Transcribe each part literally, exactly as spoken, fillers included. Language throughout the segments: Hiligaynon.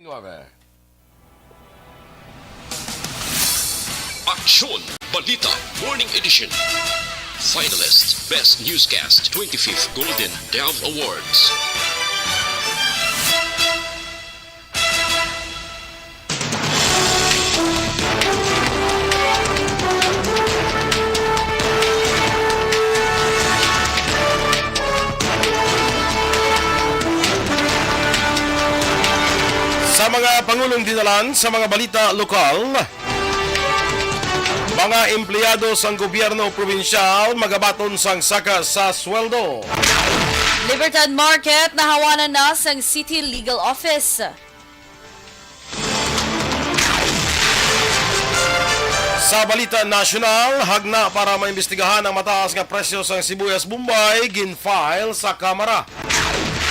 Nueve. Aksyon Balita Morning Edition. Finalist Best Newscast twenty-fifth Golden Dove Awards. Sa mga pangulong dinalan sa mga balita lokal, mga empleyado sang gobyerno probinsyal magabaton sang saka sa sweldo. Libertad Market nahawanan na sang City Legal Office. Sa balita nasyonal, hagna para maimbestigahan ang mataas nga presyo sang sibuyas Bombay gin-file sa Kamara.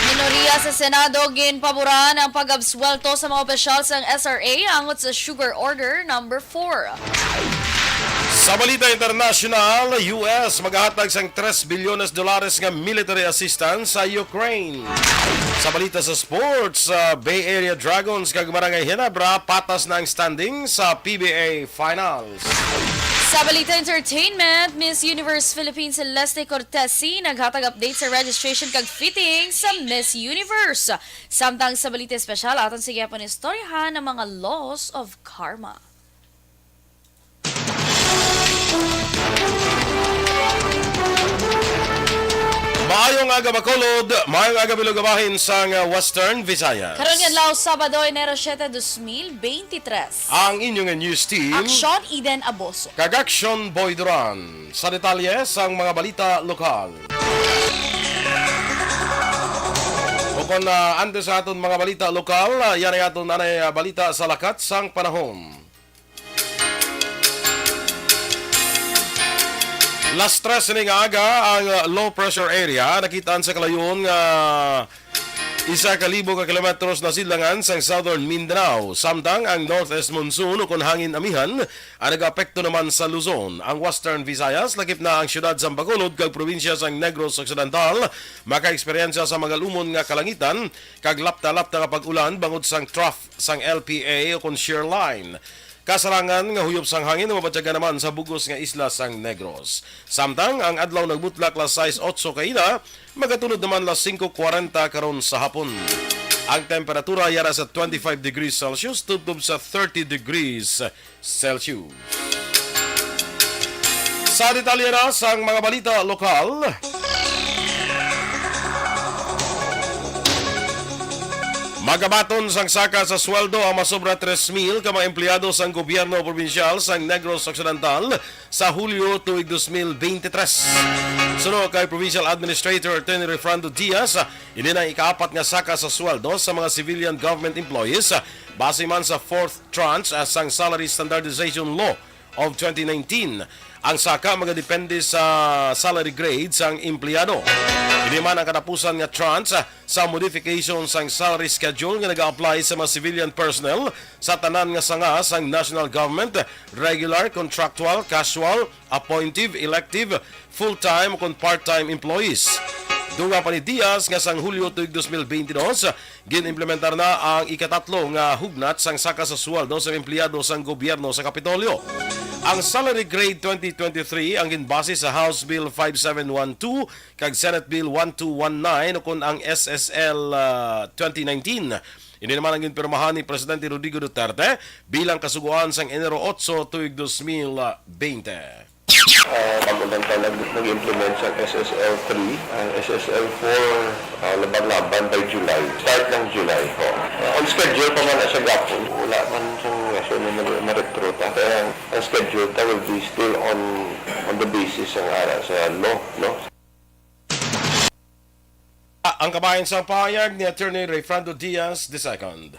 Minorya sa Senado ginpaboran ang pag-absuwelto sa mga opisyal sang S R A angot sa Sugar Order Number Four. Sa balita internasyonal, U S magahatag sang tres bilyones dolares nga military assistance sa Ukraine. Sa balita sa sports, uh, Bay Area Dragons kag Barangay Ginebra patas na ang standing sa P B A Finals. Sa balita entertainment, Miss Universe Philippines Celeste Cortesi naghatag update sa registration kag fitting sa Miss Universe. Samtang sa balita espesyal, aton sa gihapon istoryahan ang mga laws of karma. Maayong aga, Bacolod. Maayong aga, Bilog, bahin sang, uh, Western Visayas. Karon nga adlaw, Sabado, Enero siete, dos mil beintitrés. Ang inyong news team, Aksyon, Eden Aboso. Kag Aksyon, Boy Duran. Sa detalye sang mga balita lokal. Ukon, ah, antes sa aton mga balita lokal, ah, yari aton anay, ah, balita sa lakat sang panahon. Las tres ini nga aga, ang, ah, low pressure area nakitaan sa kalayon nga isa ka libo ka kilometros na sidlangan sang Southern Mindanao, samtang ang northeast monsoon ukon hangin amihan ang nagaapekto naman sa Luzon. Ang Western Visayas, lakip na ang siyudad sang Bacolod kag probinsya sang Negros Occidental, makaeksperyensya sa magalumon nga kalangitan kag lapta-lapta nga pag-ulan bangod sang trough sang L P A ukon shear line. Kasarangan nga huyop sang hangin ang mabatyagan naman sa bug-os nga isla sang Negros. Samtang ang adlaw nagbutlak las sais otso kaina, magatunod naman las singko kwarenta karon sa hapon. Ang temperatura yara sa twenty-five degrees Celsius tubtob sa thirty degrees Celsius. Sa detalye na sang mga balita lokal, magabaton sang saka sa sweldo ang masobra tres mil ka mga empleyado sang gobyerno probinsyal sang Negros Occidental sa Hulyo tuig dos mil beintitrés. Suno kay Provincial Administrator Attorney Refrando Diaz, ini na ang ikaapat nga saka sa sweldo sa mga civilian government employees, base man sa fourth tranche, ah, sang Salary Standardization Law of twenty nineteen. Ang saka magadepende sa salary grade sang empleyado. Ini man ang katapusan nga tranche, ah, sa modification sang salary schedule nga nag-a-apply sa mga civilian personnel sa tanan nga sanga sang national government, regular, contractual, casual, appointive, elective, full-time, ukon part-time employees. Dugang pa ni Diaz nga sang Hulyo tuig dos mil beintidos, gin-implementar na ang ikatatlo nga hugnat sang saka sa sweldo sa empleyado sang gobyerno sa Kapitolyo. Ang Salary Grade twenty twenty-three ang ginbase sa House Bill five seven one two kag Senate Bill one two one nine, ukon ang S S L, ah, twenty nineteen. Ini naman ang ginpirmahan ni Presidente Rodrigo Duterte bilang kasugoan sang Enero otso tuig dos mil bente. Ah, bago lang ta nag-, nag-implement sa S S L three, ang S S L four, ah, laban-laban by July. Start ng July, ho. Ah, on schedule pa man na siya gapon. Wala man siyang rason na ma-, ma-retro ta. Kaya ang, ang schedule ta will be still on, on the basis ng ara sa law, no? Ah, ang kabahin sang pahayag ni Attorney Rayfrando Diaz the second.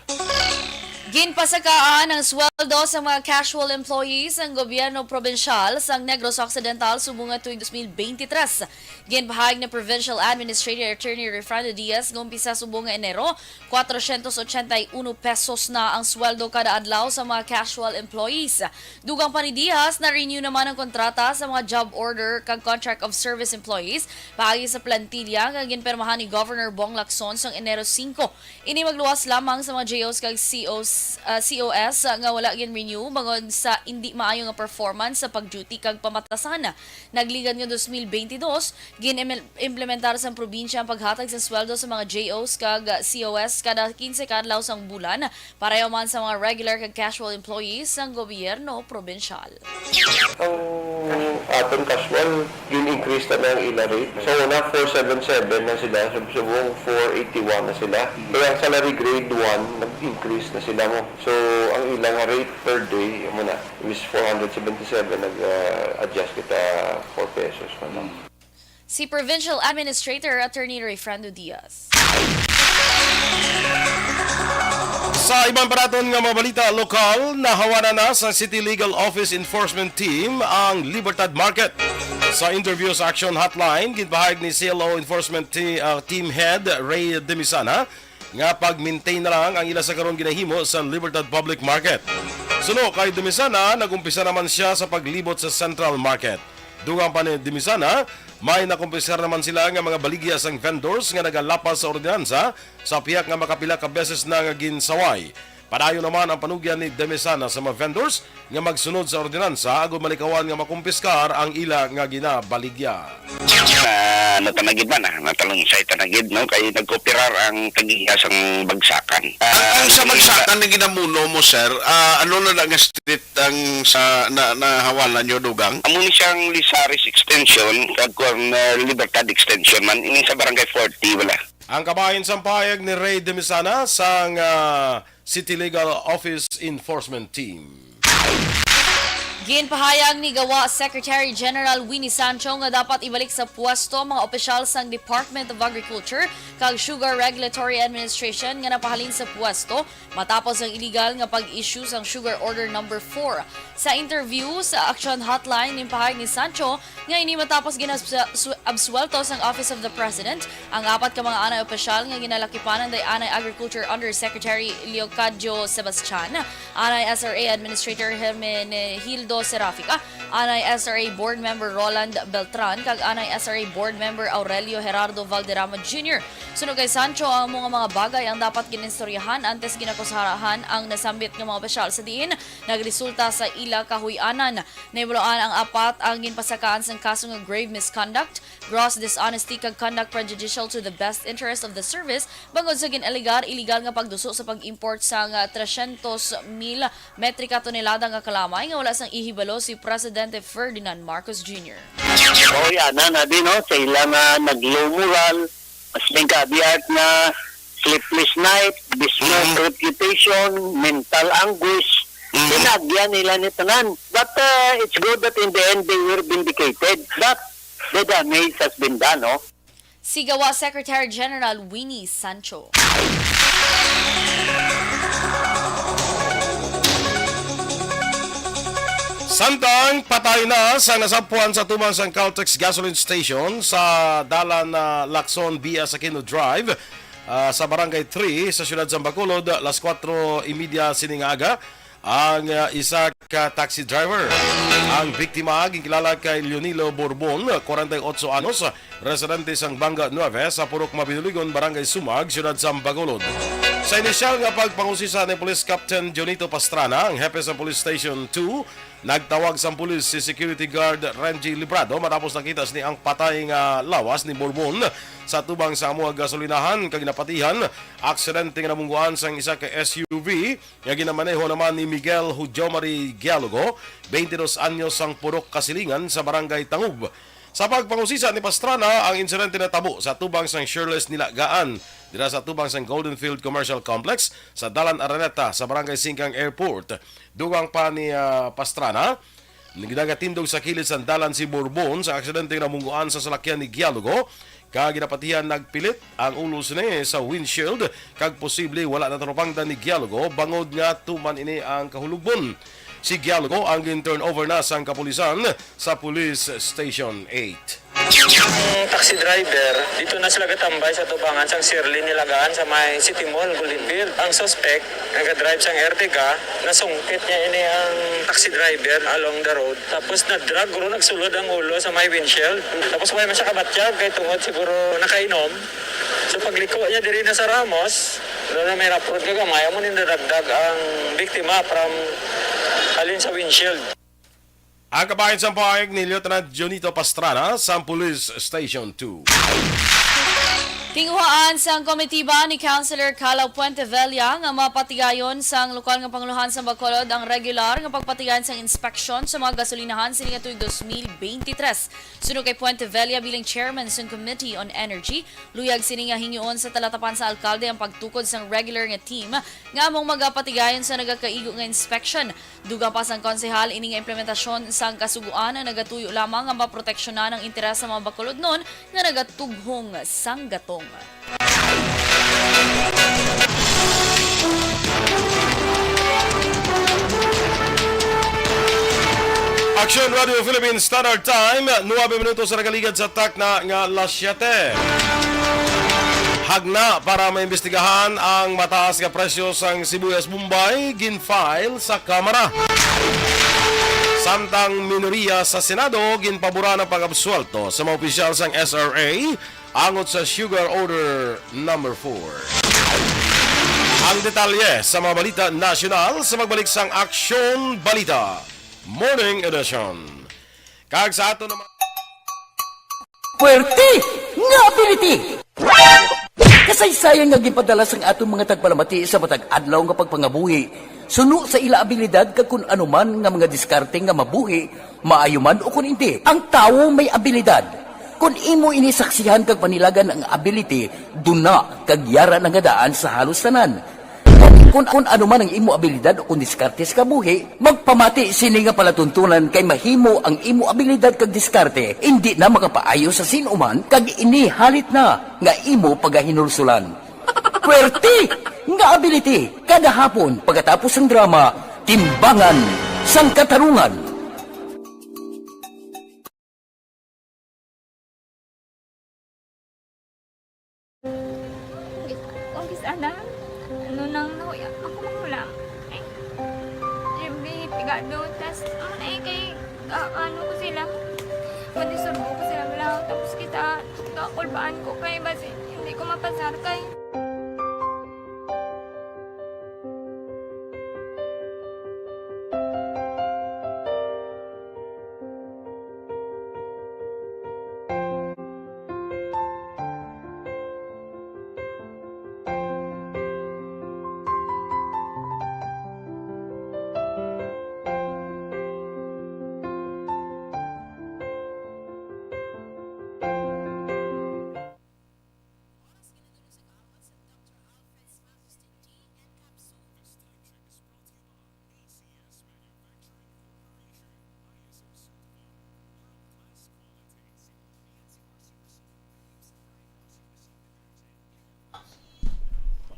Ginpasakaan ang sweldo sa mga casual employees ang gobyerno probinsyal sang Negros Occidental subong nga tuig dos mil beintitrés. Ginpahayag ni Provincial Administrator Attorney Refrando Diaz nga umpisa subong nga Enero, cuatrocientos ochenta y uno pesos na ang sweldo kada adlaw sa mga casual employees. Dugang pa ni Diaz, na-renew naman ang kontrata sa mga job order kag contract of service employees paagi sa plantilla nga ginpirmahan ni Governor Bong Lacson sang Enero singko. Ini magluwas lamang sa mga J Os kag C Os, ah, C O S nga wala gin-renew bangod sa indi maayo nga performance sa pag-duty kag pamatasan. Nagligad nga dos mil beintidos, gin-implementar sa probinsya ang paghatag sa sweldo sa mga J Os kag C O S kada kinse ka adlaw sang bulan, pareho man sa mga regular kag casual employees sang gobyerno probinsyal. Ang aton casual, gin-increase na ang ila rate. Sa una, four seven seven na sila. Sub-, subong four eighty-one na sila. Kaya ang salary grade one, nag-increase na sila mo. So, ang ilang rate per day, amo na, is four hundred seventy-seven, nag-adjust kita four pesos na lang. Si Provincial Administrator Attorney Rayfrando Diaz. Sa iban pa naton nga mga balita lokal, nahawanan na sa City Legal Office Enforcement Team ang Libertad Market. Sa interview sa Action Hotline, ginpahayag ni C L O Enforcement Te- ah, Team Head Ray Demisana nga pag-maintain na lang ang ila sa karon ginahimo sa Libertad Public Market. Suno kay Demisana, nag-umpisa naman siya sa paglibot sa Central Market. Dugang pa ni Demisana, may nakumpiskar naman sila nga mga baligya sang vendors nga nagalapas sa ordinansa sa pihak nga makapila ka beses na nga ginsaway. Padayon naman ang panugyan ni Demisana sa mga vendors nga magsunod sa ordinansa agud malikawan nga makumpiskar ang ila nga ginabaligya. Na natanagid man ah, natalungsay tanagid no kay nagkooperar ang tagiya sang bagsakan. Ang, ang sa bagsakan na ginamuno mo, sir, ah, ano na na nga street ang sa na, nahawalan nyo, Dugang? Amo ni siyang Lizares Extension kag kuan, ah, Libertad Extension man ini sa Barangay forty wala. Ang kabahin sang pahayag ni Ray Demisana sang ah, City Legal Office Enforcement Team. Ginpahayag ni Gawa Secretary General Winnie Sancho nga dapat ibalik sa pwesto ang mga opisyal sang Department of Agriculture kag Sugar Regulatory Administration nga napahalin sa pwesto matapos ang iligal nga pag-issue sang Sugar Order Number four. Sa interview sa Action Hotline, ginpahayag ni Sancho nga ini matapos gin-absuelto sang Office of the President ang apat ka mga anay opisyal nga ginalakipan anay Agriculture Undersecretary Leocadio Sebastian, anay S R A Administrator Hermenegildo Serafica, anay S R A Board Member Roland Beltran, kag anay S R A Board Member Aurelio Gerardo Valderrama Junior. Suno kay Sancho, ang mga mga bagay ang dapat gin-istoryahan antes ginakusahan ang nasambit nga mga opisyal sa diin nagresulta sa ila kahuy-anan. Nahibaluan ang apat ang ginpasakaan sang kaso nga grave misconduct, gross dishonesty kag conduct prejudicial to the best interest of the service bangod sa gin-alegar iligal nga pagduso sa pag-import sang tresyentos mil metrika tonelada nga kalamay nga wala sang ihibalo si Presidente Ferdinand Marcos Junior. Kahuy-anan na din no, sa ila nga nag-low moral, mas nagkaabiyat nga sleepless night, besmirch reputation, mental anguish, pinagyan nila ni tanan. But uh, it's good that in the end they were vindicated. But the damage has been done, no? Si Gawa Secretary General Winnie Sancho. Samtang patay na sang nasapuan sa tumang sang Caltex Gasoline Station sa dalan na Lacson via Aquino Drive, ah, sa Barangay three sa siyudad sa Bacolod, las kuwatro y media sini nga aga, ang, ah, isa ka taxi driver. Ang biktima ginkilala kay Leonilo Borbon, kwarenta y otso anyos, residente sang Banga nuebe sa Purok Mabinuligon, Barangay Sumag, siyudad sa Bacolod. Sa inisyal nga pagpangusisa ni Police Captain Junito Pastrana, ang hepe sa Police Station two, nagtawag sang pulis si Security Guard Renji Librado matapos nakita sini ang patay nga lawas ni Borbon sa tubang sa amo nga gasolinahan kag napatihan aksidente nga namungguan sang isa ka S U V nga ginamaneho naman ni Miguel Hudiomari Gialogo, twenty-dos anyos, sang Purok Kasilingan sa Barangay Tangub. Sa pagpangusisa ni Pastrana, ang insidente natabo sa tubang sang Shirley's Nilagaan, dira sa tubang sang Golden Field Commercial Complex sa Dalan Araneta sa Barangay Singkang Airport. Dugang pa ni, ah, Pastrana, nagagatindog sa kilid sang dalan si Borbon sa aksidente nga namungguan sa salakyan ni Gialogo Kag ginapatihan nagpilit ang ulo sini sa windshield kag posible wala na talupangdan ni Gialogo bangod nga tuman ini ang kahulogbon. Si Gialogo ang gin-turn over na sang kapulisan sa Police Station eight. Ang taxi driver, dito na sila gatambay sa tubangan sang Shirley Nilagaan sa may City Mall, Gulibil. Ang suspect, nagadrive sang Ertiga, nasungkit niya ini ang taxi driver along the road. Tapos na-drag, guro, nagsulod ang ulo sa may windshield. Tapos wala man siya kabatyag, kay tungod siguro nakainom. So pagliko niya diri na sa Ramos, doon na may rough road, kagamay, amo ni nadagdag ang biktima from halin sa windshield. Ang kabahin sang pahayag ni Lieutenant Junito Pastrana sang Police Station two. Tinguhaan sang komitiba ni Councilor Kalaw Puentevella nga mapatigayon sang lokal nga pangulohan sa Bacolod ang regular nga pagpatigayon sang inspeksyon sa mga gasolinahan sini nga tuig dos mil beintitres. Suno kay Puentevella, bilang chairman sang Committee on Energy, luyag sini nga hingyoon sa talatapan sa alkalde ang pagtukod sang regular nga team nga among magapatigayon sa nagakaigo nga inspection. Dugang pa sang konsehal, ini nga implementasyon sang kasugoan ang nagatuyo lamang nga maproteksyonan ang interes sa mga Bacolodnon nga nagatughong sang gatong. Aksyon Radio Philippines Standard Time, nuebe minutos sa nakaligad sa takna nga alas siyete. Hagna para maimbestigahan ang mataas nga presyo sang sibuyas Bombay, gin-file sa Kamara. Samtang minoriya sa Senado, ginpaboran ang pag-absuwelto sa mga opisyal sang S R A angot sa Sugar Order Number Four. Ang detalye sa mga balita nasyonal sa magbalik sang Aksyon Balita Morning Edition. Kag sa ato naman, Puwerte nga ability! Kasaysayan nga ginpadala sang aton mga tagpalamati sa matag adlaw nga pagpangabuhi, suno sa ila abilidad kag kun ano man nga mga diskarte nga mabuhi, maayo man o kun indi. Ang tawo may abilidad. Kun imo ini saksihan kag panilagan ang ability, duna kag yara na nga daan sa halos tanan. Kung, kung ano man ang imo abilidad o kung diskarte sa kabuhi, magpamati sini nga palatuntunan, kay mahimo ang imo abilidad kag diskarte indi na makapaayo sa sin-o man, kag ini halit na nga imo pagahinulsulan. Puwerte nga ability, kada hapon pagkatapos sang drama, Timbangan sang Katarungan. Kung kis-, ana, ano nang nahuya, ako magulang. Eh, siyempre, pigado, tas, ano na eh, kay, ah, ano ko sila, manisurbo ko sila lang, tapos kita, kakulbaan ko kay, basi, hindi ko mapasar kay.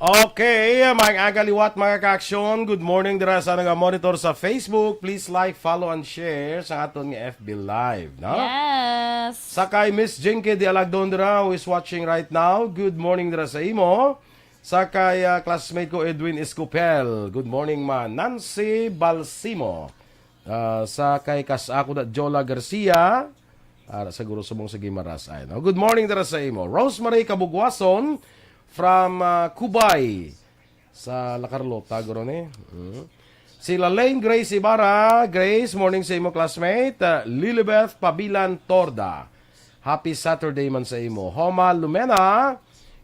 Okay, maayong aga liwat, mga ka-aksyon. Good morning dira sa nag-monitor sa Facebook. Please like, follow, and share sa aton nga F B Live, no? Yes. Sa kay Miss Jinky de Alagdon dira, who is watching right now, good morning dira sa imo. Sa kay, ah, classmate ko, Edwin Escopel, good morning, ma. Nancy Balsimo. Ah, sa kay kas-, ako na, Jola Garcia. Ah, siguro subong sa Guimaras ay, no? Good morning dira sa imo. Rosemary Kabugwason from, ah, Cubay sa La Carlota, guro ni. Mm. Si Lalaine Grace Ibarra, Grace, morning sa imo classmate. Ah, Lilibeth Pabilan Torda, happy Saturday man sa imo. Homa Lumena,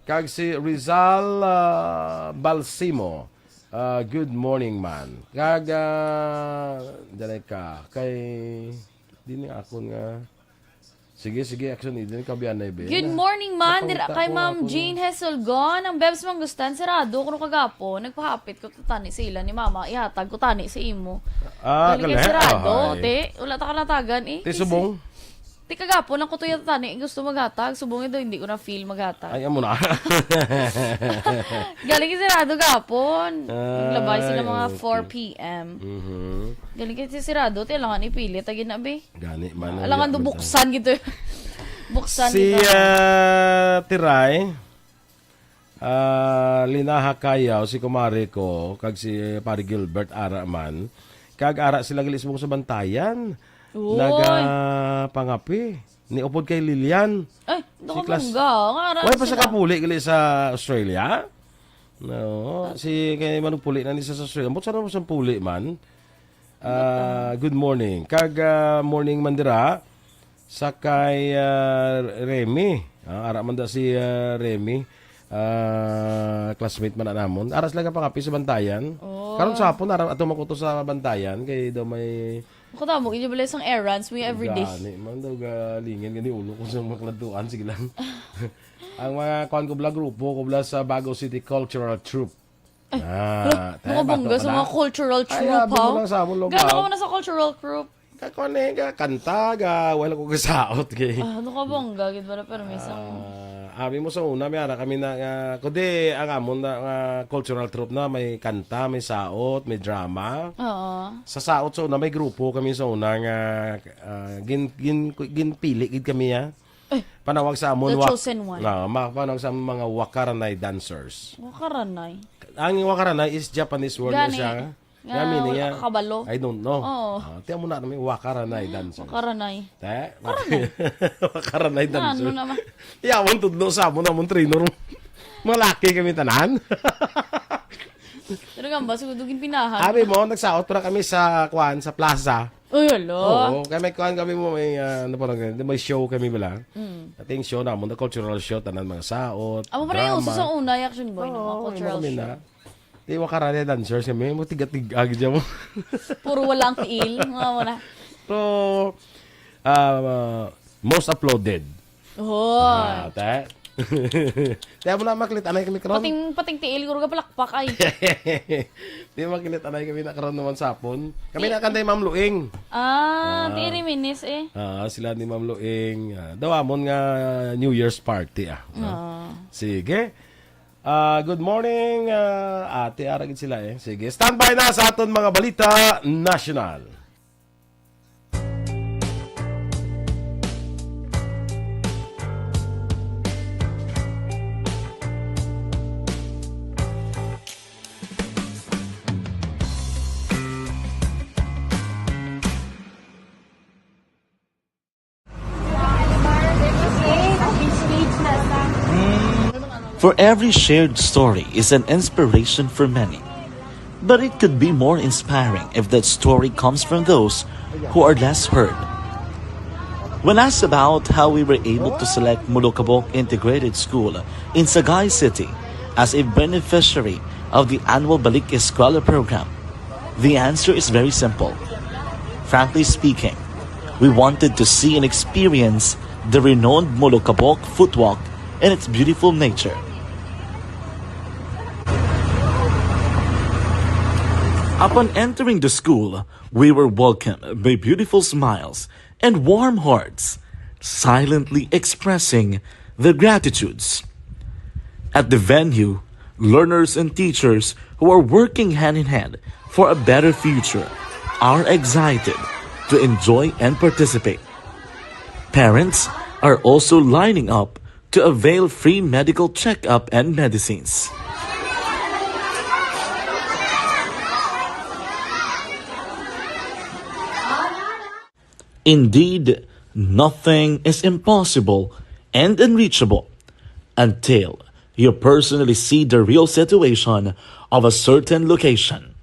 kag si Rizal, ah, Balsimo. Ah, good morning, man. Kag, ah, dali ka. Kay, di ni akon nga. Sige, sige, action, di ni kabianay, be. Good morning, man. Dira kay Ma'am Jean Hesulgon. Ang Bebs Mangustan, sarado ko kagapo. Nagpahapit ko tani sa ila ni Mama. Ihatag ko tani sa imo. Ah, galing kay sarado, te. Wala ta ka natagan, eh. Te, subong. Ti kagapon lang ko to yata ni gusto maghatag. Subong daw, hindi ko na feel maghatag. Ay, amo na. Galing yung sarado gapon. Naglabay sila Ay, mga okay. four p.m. Mhm. Galing kasi sarado, ti alangan ipilit, agi na, be. Gani man ang Alangan do yaman buksan gito. Buksan Si, gito. ah, Tiray, ah, Linaha Kayaw, si kumare ko, kag si Pare Gilbert ara man. Kag ara sila gali subong sa Bantayan. Uy. Nagapangapi. Ni upod kay Lilian. Ay, Si Klas- nakabungga. Nga ara Wala pa sa sila. kapuli gali sa Australia? No, si kay Manong Puli na ni sa Australia. Ambot sa naman sa Puli man. Ah, good morning. Kag, ah, morning man dira sa kay, ah, Remy. Ah, ara man da si, ah, Remy. Ah, classmate man na namon. Ara sila ka pangapi sa Bantayan. Oh. Karon sa hapon, ara, ato makuto sa Bantayan. Kay daw may Ako tamo, inyo bala isang errands mo yung everyday. Gani man daw, galingan gani ulo ko sa mga kladtuan. Sige lang. Ang mga kuan ko bala, grupo ko bala sa Bago City Cultural Troupe. Ay, Ah, hala, tayo, nakabongga bato sa ka mga na. Cultural Ay, troupe, abi mo ha? lang sa amon, Lugaw. Gano'n ka muna sa cultural troupe? Ka-, kuan eh, ka-, kanta, ga, wala ko kasaot, kay. Ah, ano ka bongga? Gid ba na permiso mo? Ah, abi mo sa una, may ara kami na, nga, kundi ang amon na, nga cultural troupe na, may kanta, may saot, may drama. Oo. Sa saot sa una, may grupo kami sa una nga, ah, gin-, gin-, ginpili gid kami, ah. Ay, Panawag sa amon, the wak-, chosen one. Ah, ma-, panawag sa amon mga Wakaranay dancers. Wakaranay. Ang Wakaranay is Japanese word na Gani. siya. Nga Nga meaning niya, kabalo. I don't know. Oo. Ah, tiyan mo na namin, Wakaranay dancers. Wakaranay. Te? Wakaranay. Wakaranay Nga, ano dancers. naman? Yawan tudlo sa amon, amon trainer. Malaki kami tanan. Pero nga ba, siguro dugin pinahan. Abi mo, nagsaot pa na kami sa, kuan, sa plaza. Uy, hala. Oo, kaya may kuan kami mo, may, ah, ano pa lang, may show kami bala. Mm. Ating show namon, the cultural show, tanan mga saot, Amo pa na yung drama. uso sa una, yung action boy, no? Oo, Mga cultural yung mga show. mina. Di, Wakaranay dancers kami, mo tiga-tiga, gid mo. Puro wala ang tiil, mga wala. So, ah, most uploaded. Hoy. Ah, te. Te, amo na, maklit anay kami karon. Pating, pating tiil, guro ka palakpak, ay. Di, maklit anay kami na karon naman sapon. Kami Ti- na kanday Ma'am Luing. Ah, Ah. ti reminis, eh. Ah, sila ni Ma'am Luing. Ah, daw amon nga New Year's party, ah. No? Ah. Sige. Ah, good morning, ah, ate, ara gid sila, eh. Sige, standby na sa aton mga balita nasyonal. For every shared story is an inspiration for many. But it could be more inspiring if that story comes from those who are less heard. When asked about how we were able to select Molokabok Integrated School in Sagay City as a beneficiary of the annual Balik Eskwela program, the answer is very simple. Frankly speaking, we wanted to see and experience the renowned Molokabok footwalk and its beautiful nature. Upon entering the school, we were welcomed by beautiful smiles and warm hearts, silently expressing their gratitudes. At the venue, learners and teachers who are working hand in hand for a better future are excited to enjoy and participate. Parents are also lining up to avail free medical checkup and medicines. Indeed, nothing is impossible and unreachable until you personally see the real situation of a certain location.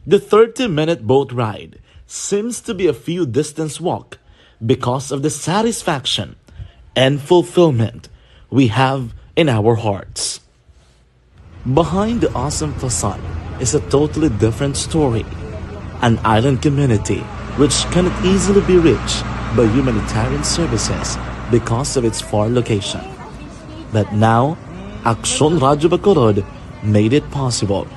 The thirty-minute boat ride seems to be a few distance walk because of the satisfaction and fulfillment we have in our hearts. Behind the awesome facade is a totally different story. An island community which cannot easily be reached by humanitarian services because of its far location. But now, Aksyon Radyo Bacolod made it possible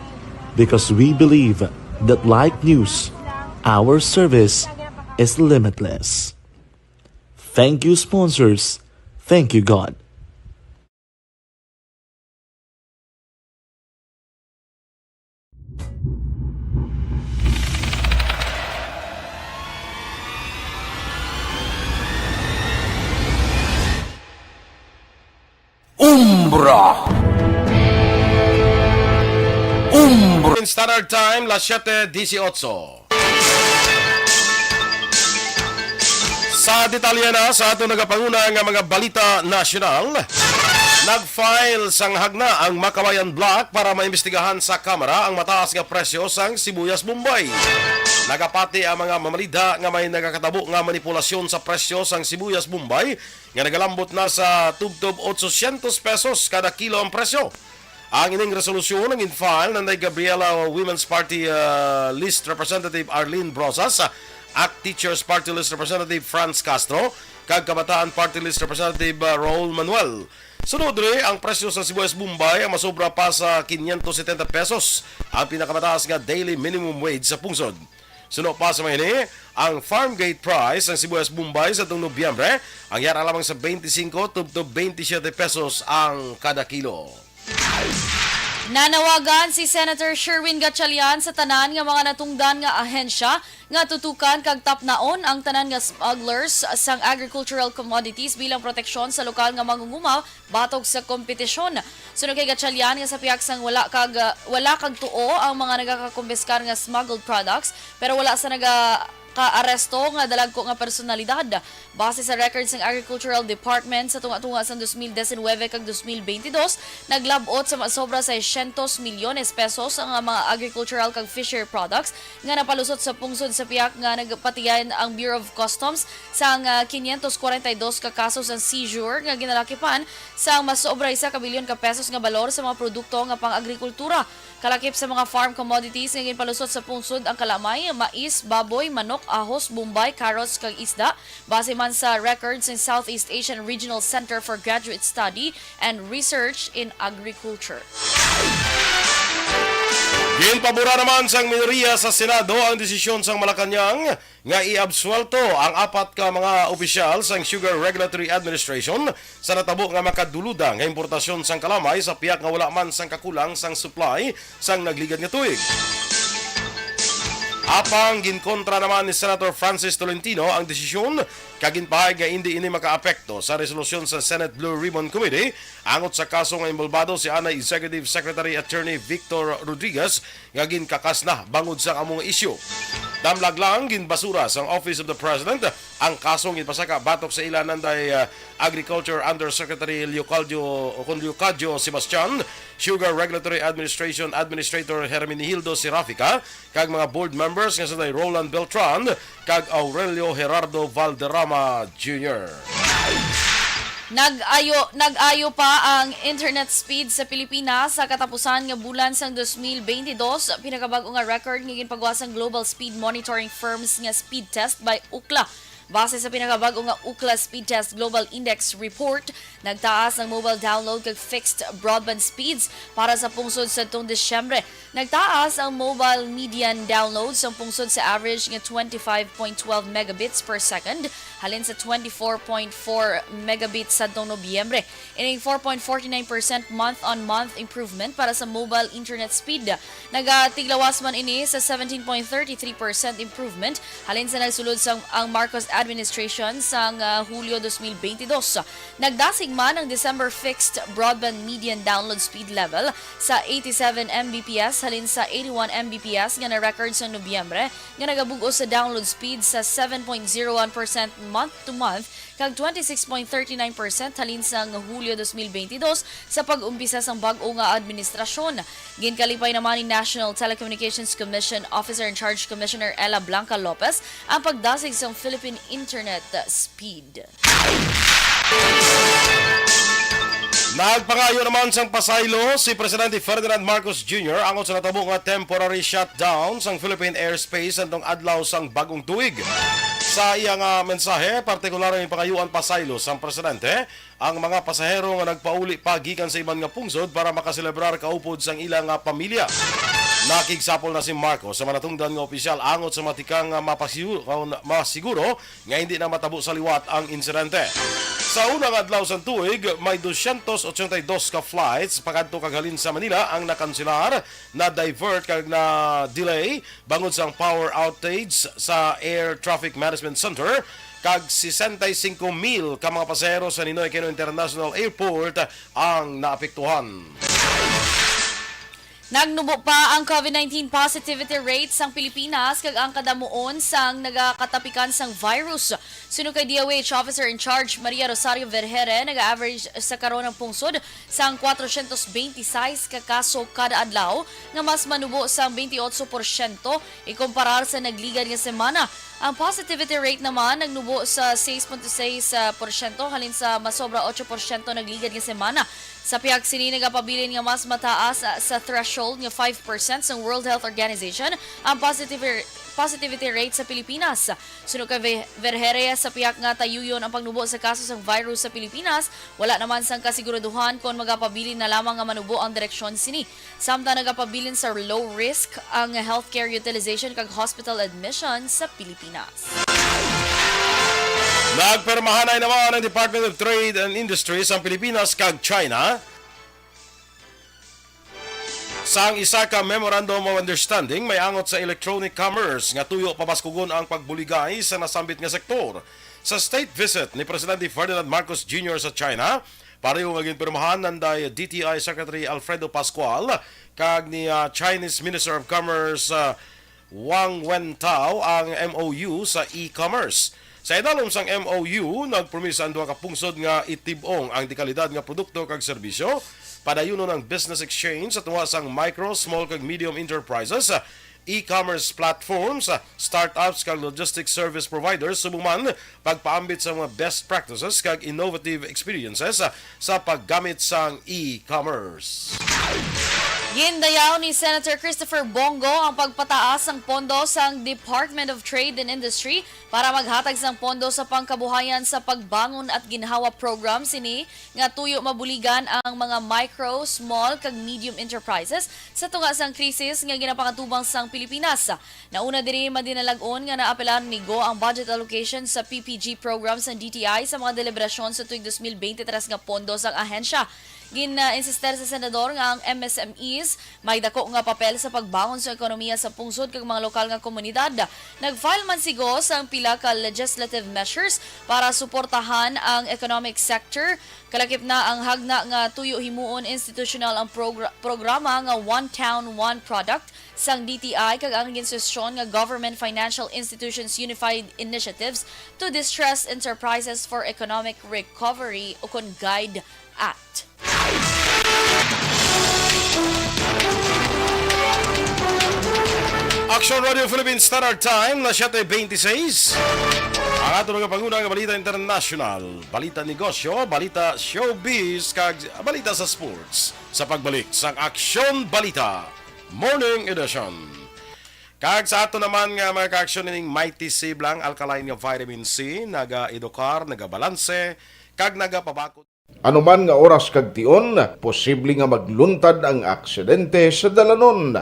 because we believe that like news, our service is limitless. Thank you, sponsors. Thank you, God. Umbra. Umbra. In Standard Time, las siete dieciocho. Sa detalye na sa aton nagapanguna nga mga balita nasyonal, nag-file sang hagna ang Makawayan Bloc para maimbestigahan sa Kamara ang mataas nga presyo sang sibuyas Bombay. Nagapati ang mga mamalidha nga may nagakatabo nga manipulasyon sa presyo sang sibuyas Bombay nga nagalambot na sa tubtob ochocientos pesos kada kilo ang presyo. Ang ining resolusyon ang gin-file nanday Gabriela Women's Party, ah, List Representative Arlene Brosas, ACT Teachers Party List Representative Franz Castro, kag Kabataan Party List Representative, ah, Raul Manuel. Sunod diri, ang presyo sa sibuyas Bombay ang masobra pa sa quinientos setenta pesos, ang pinakamataas nga daily minimum wage sa pungsod. Suno pa sa mga ini, ang farm gate price sang sibuyas Bombay sa tuong Nobyembre ang yara lamang sa twenty-five tubtob twenty-seven pesos ang kada kilo. Nanawagan si Senator Sherwin Gatchalian sa tanan nga mga natungdan nga ahensya nga tutukan kag tapnaon ang tanan nga smugglers sang agricultural commodities bilang proteksyon sa lokal nga mangungumaw batok sa kompetisyon. Suno kay Gatchalian nga sa pihak sang wala kag, wala kag tuo ang mga nagakakumpiskar nga smuggled products, pero wala sa nagakaaresto nga dalagko nga personalidad. Base sa records sang Agricultural Department, sa tunga-tunga sang dos mil diecinuebe kag dos mil veintidós, naglab-ot sa masobra seiscientos milyones pesos ang mga agricultural kag fishery products nga napalusot sa pungsod sa pihak nga nagpatigayon ang Bureau of Customs sang, ah, quinientos cuarenta y dos ka kaso sang seizure nga ginalakipan sang mas sobra isa ka bilyon ka pesos nga balor sa mga produkto nga pang-agrikultura. Kalakip sa mga farm commodities nga ginpalusot sa pungsod ang kalamay, mais, baboy, manok, ahos, bombay, carrots, kag isda, base man sa records sa Southeast Asian Regional Center for Graduate Study and Research in Agriculture. Ginpabura naman sang minoriya sa Senado ang desisyon sang Malacañang nga iabsuwelto ang apat ka mga opisyal sang Sugar Regulatory Administration sa natabo nga makaduluda nga importasyon sang kalamay sa pihak nga wala man sang kakulang sang supply sang nagligad nga tuig. Apang ginkontra naman ni Senator Francis Tolentino ang desisyon, kag ginpahayag nga indi ini makaapekto sa resolusyon sa Senate Blue Ribbon Committee angot sa kaso nga inbolbado si anay Executive Secretary Attorney Victor Rodriguez nga ginkakas na bangod sa amo nga isyu. Damlag lang, ginbasura sang Office of the President ang kasong ginpasaka batok sa ila nanday, ah, Agriculture Undersecretary Leocadio, o kon Leocadio Sebastian, Sugar Regulatory Administration Administrator Herminihildo Serafica, kag mga board members nga sila Roland Beltran kag Aurelio Gerardo Valderrama Junior. Nag-ayo, nag-ayo pa ang internet speed sa Pilipinas sa katapusan nga bulan sang dos mil veintidós, pinakabag-o nga record nga ginpagawa sang global speed monitoring firms nga Speed Test by Ookla. Base sa pinakabag-o nga Ookla Speed Test Global Index Report, nagtaas ang mobile download kag fixed broadband speeds para sa pungsod sadtong Disyembre. Nagtaas ang mobile median download sang pungsod sa average nga twenty-five point twelve megabits per second, halin sa twenty-four point four megabits sadtong Nobyembre. Ining four point forty-nine percent month-on-month improvement para sa mobile internet speed. Nagatiglawas man ini sa seventeen point thirty-three percent improvement halin sa nagsulod sang, ang Marcos administration sang, ah, Hulyo dos mil veintidós. Nagdasig man ang December fixed broadband median download speed level sa eighty-seven M B P S halin sa eighty-one M B P S nga na-record sa Nobyembre, nga nagabug-os sa download speed sa seven point zero one percent month to month kag twenty-six point thirty-nine percent halin sang Hulyo dos mil veintidós, sa pag-umpisa sang bag-o nga administrasyon. Ginkalipay naman ni National Telecommunications Commission Officer in Charge Commissioner Ella Blanca Lopez ang pagdasig sang Philippine Internet Speed. Nagpangayo naman sang pasaylo si Presidente Ferdinand Marcos Junior angot sa natabo nga temporary shutdown sang Philippine airspace sadtong adlaw sang bag-ong tuig. Sa iya nga mensahe, partikular nga ginpangayuan pasaylo sang presidente ang mga pasahero nga nagpauli pa gikan sa iban nga pungsod para makaselebrar kaupod sang ila nga pamilya. Nakigsapol na si Marcos sa mga natungdan nga opisyal angot sa matikang nga mapasigu-, masiguro nga hindi na matabo sa liwat ang insidente. Sa unang adlaw sang tuig, may dosyentos ochenta y dos ka flights pakadto kag halin sa Manila ang nakanselar, na-divert kag na-delay bangod sang power outage sa Air Traffic Management Center, kag sesenta y cinco mil ka mga pasahero sa Ninoy Aquino International Airport ang naapektuhan. Nagnubo pa ang COVID nineteen positivity rate sang Pilipinas kag ang kadamuon sang nagakatapikan sang virus. Suno kay D O H Officer in Charge Maria Rosario Vergere, naga-average sa karon ang pungsod sang kwatrocientos beintiseis ka kaso kada adlaw, nga mas manubo sang bentiocho porsyento ikumparar sa nagligad nga semana. Ang positivity rate naman nagnubo sa sais punto sais porsyento halin sa masobra ocho porsyento nagligad nga semana. Sa pihak sini, nagapabilin nga mas mataas, ah, sa threshold nga five percent sang World Health Organization ang positivity, positivity rate sa Pilipinas. Suno kay Ve-, Vergere, sa pihak nga tayuyon ang pagnubo sa kaso sang virus sa Pilipinas, wala naman sang kasiguraduhan kon magapabilin na lamang nga manubo ang direksyon sini. Samtang nagapabilin sa low risk ang healthcare utilization kag hospital admission sa Pilipinas. Nagpirmahanay naman ang Department of Trade and Industry sang Pilipinas kag China sang isa ka Memorandum of Understanding may angot sa electronic commerce nga tuyo pabaskugon ang pagbuligay sa nasambit nga sektor. Sa state visit ni Presidente Ferdinand Marcos Junior sa China, pareho nga ginpirmahan nanday D T I Secretary Alfredo Pascual kag ni, ah, Chinese Minister of Commerce, ah, Wang Wentao ang M O U sa e-commerce. Sa idalom sang M O U, nagpromisa ang duha ka pungsod nga itib-ong ang dekalidad nga produkto kag serbisyo, padayunon ang business exchange sa tunga sang micro, small kag medium enterprises, e-commerce platforms, startups kag logistics service providers, subong man pagpaambit sa mga best practices kag innovative experiences sa paggamit sang e-commerce. Gindayaw ni Senator Christopher Bong Go ang pagpataas sang pondo sang Department of Trade and Industry para maghatag sang pondo sa pangkabuhayan sa pagbangon at ginhawa program sini nga tuyo mabuligan ang mga micro, small, kag medium enterprises sa tunga sang krisis nga ginapangatubang sang Pilipinas. Nauna diri, madinalag-on nga naapelar ni Go ang budget allocation sa P P G program sang D T I sa mga deliberasyon sa tuig dos mil bente tres nga pondo sang ahensya. Gin-insister sa senador nga ang M S M Es may dako nga papel sa pagbangon sa ekonomiya sa pungsod kag mga lokal nga komunidad. Nag-file man si Go sang pila ka legislative measures para suportahan ang economic sector. Kalakip na ang hagna nga tuyo himuon institutional ang progr-, programa nga One Town, One Product sang D T I kag ang ginsusyon nga Government Financial Institutions Unified Initiatives to Distressed Enterprises for Economic Recovery, ukon GUIDE Act. Action Radio Philippines Standard Time na siyete bente seis. Ang ato mga panguna nga balita international, balita negosyo, balita showbiz, kag balita sa sports. Sa pagbalik sang Aksyon Balita Morning Edition. Kag sa ato naman nga mga ka-aksyon, ining Mighty C Blanc Alkaline nga vitamin C, naga-edukar, nagabalanse, kag nagapabakod. Ano man nga oras kag tion, posible nga magluntad ang aksidente sa dalanon.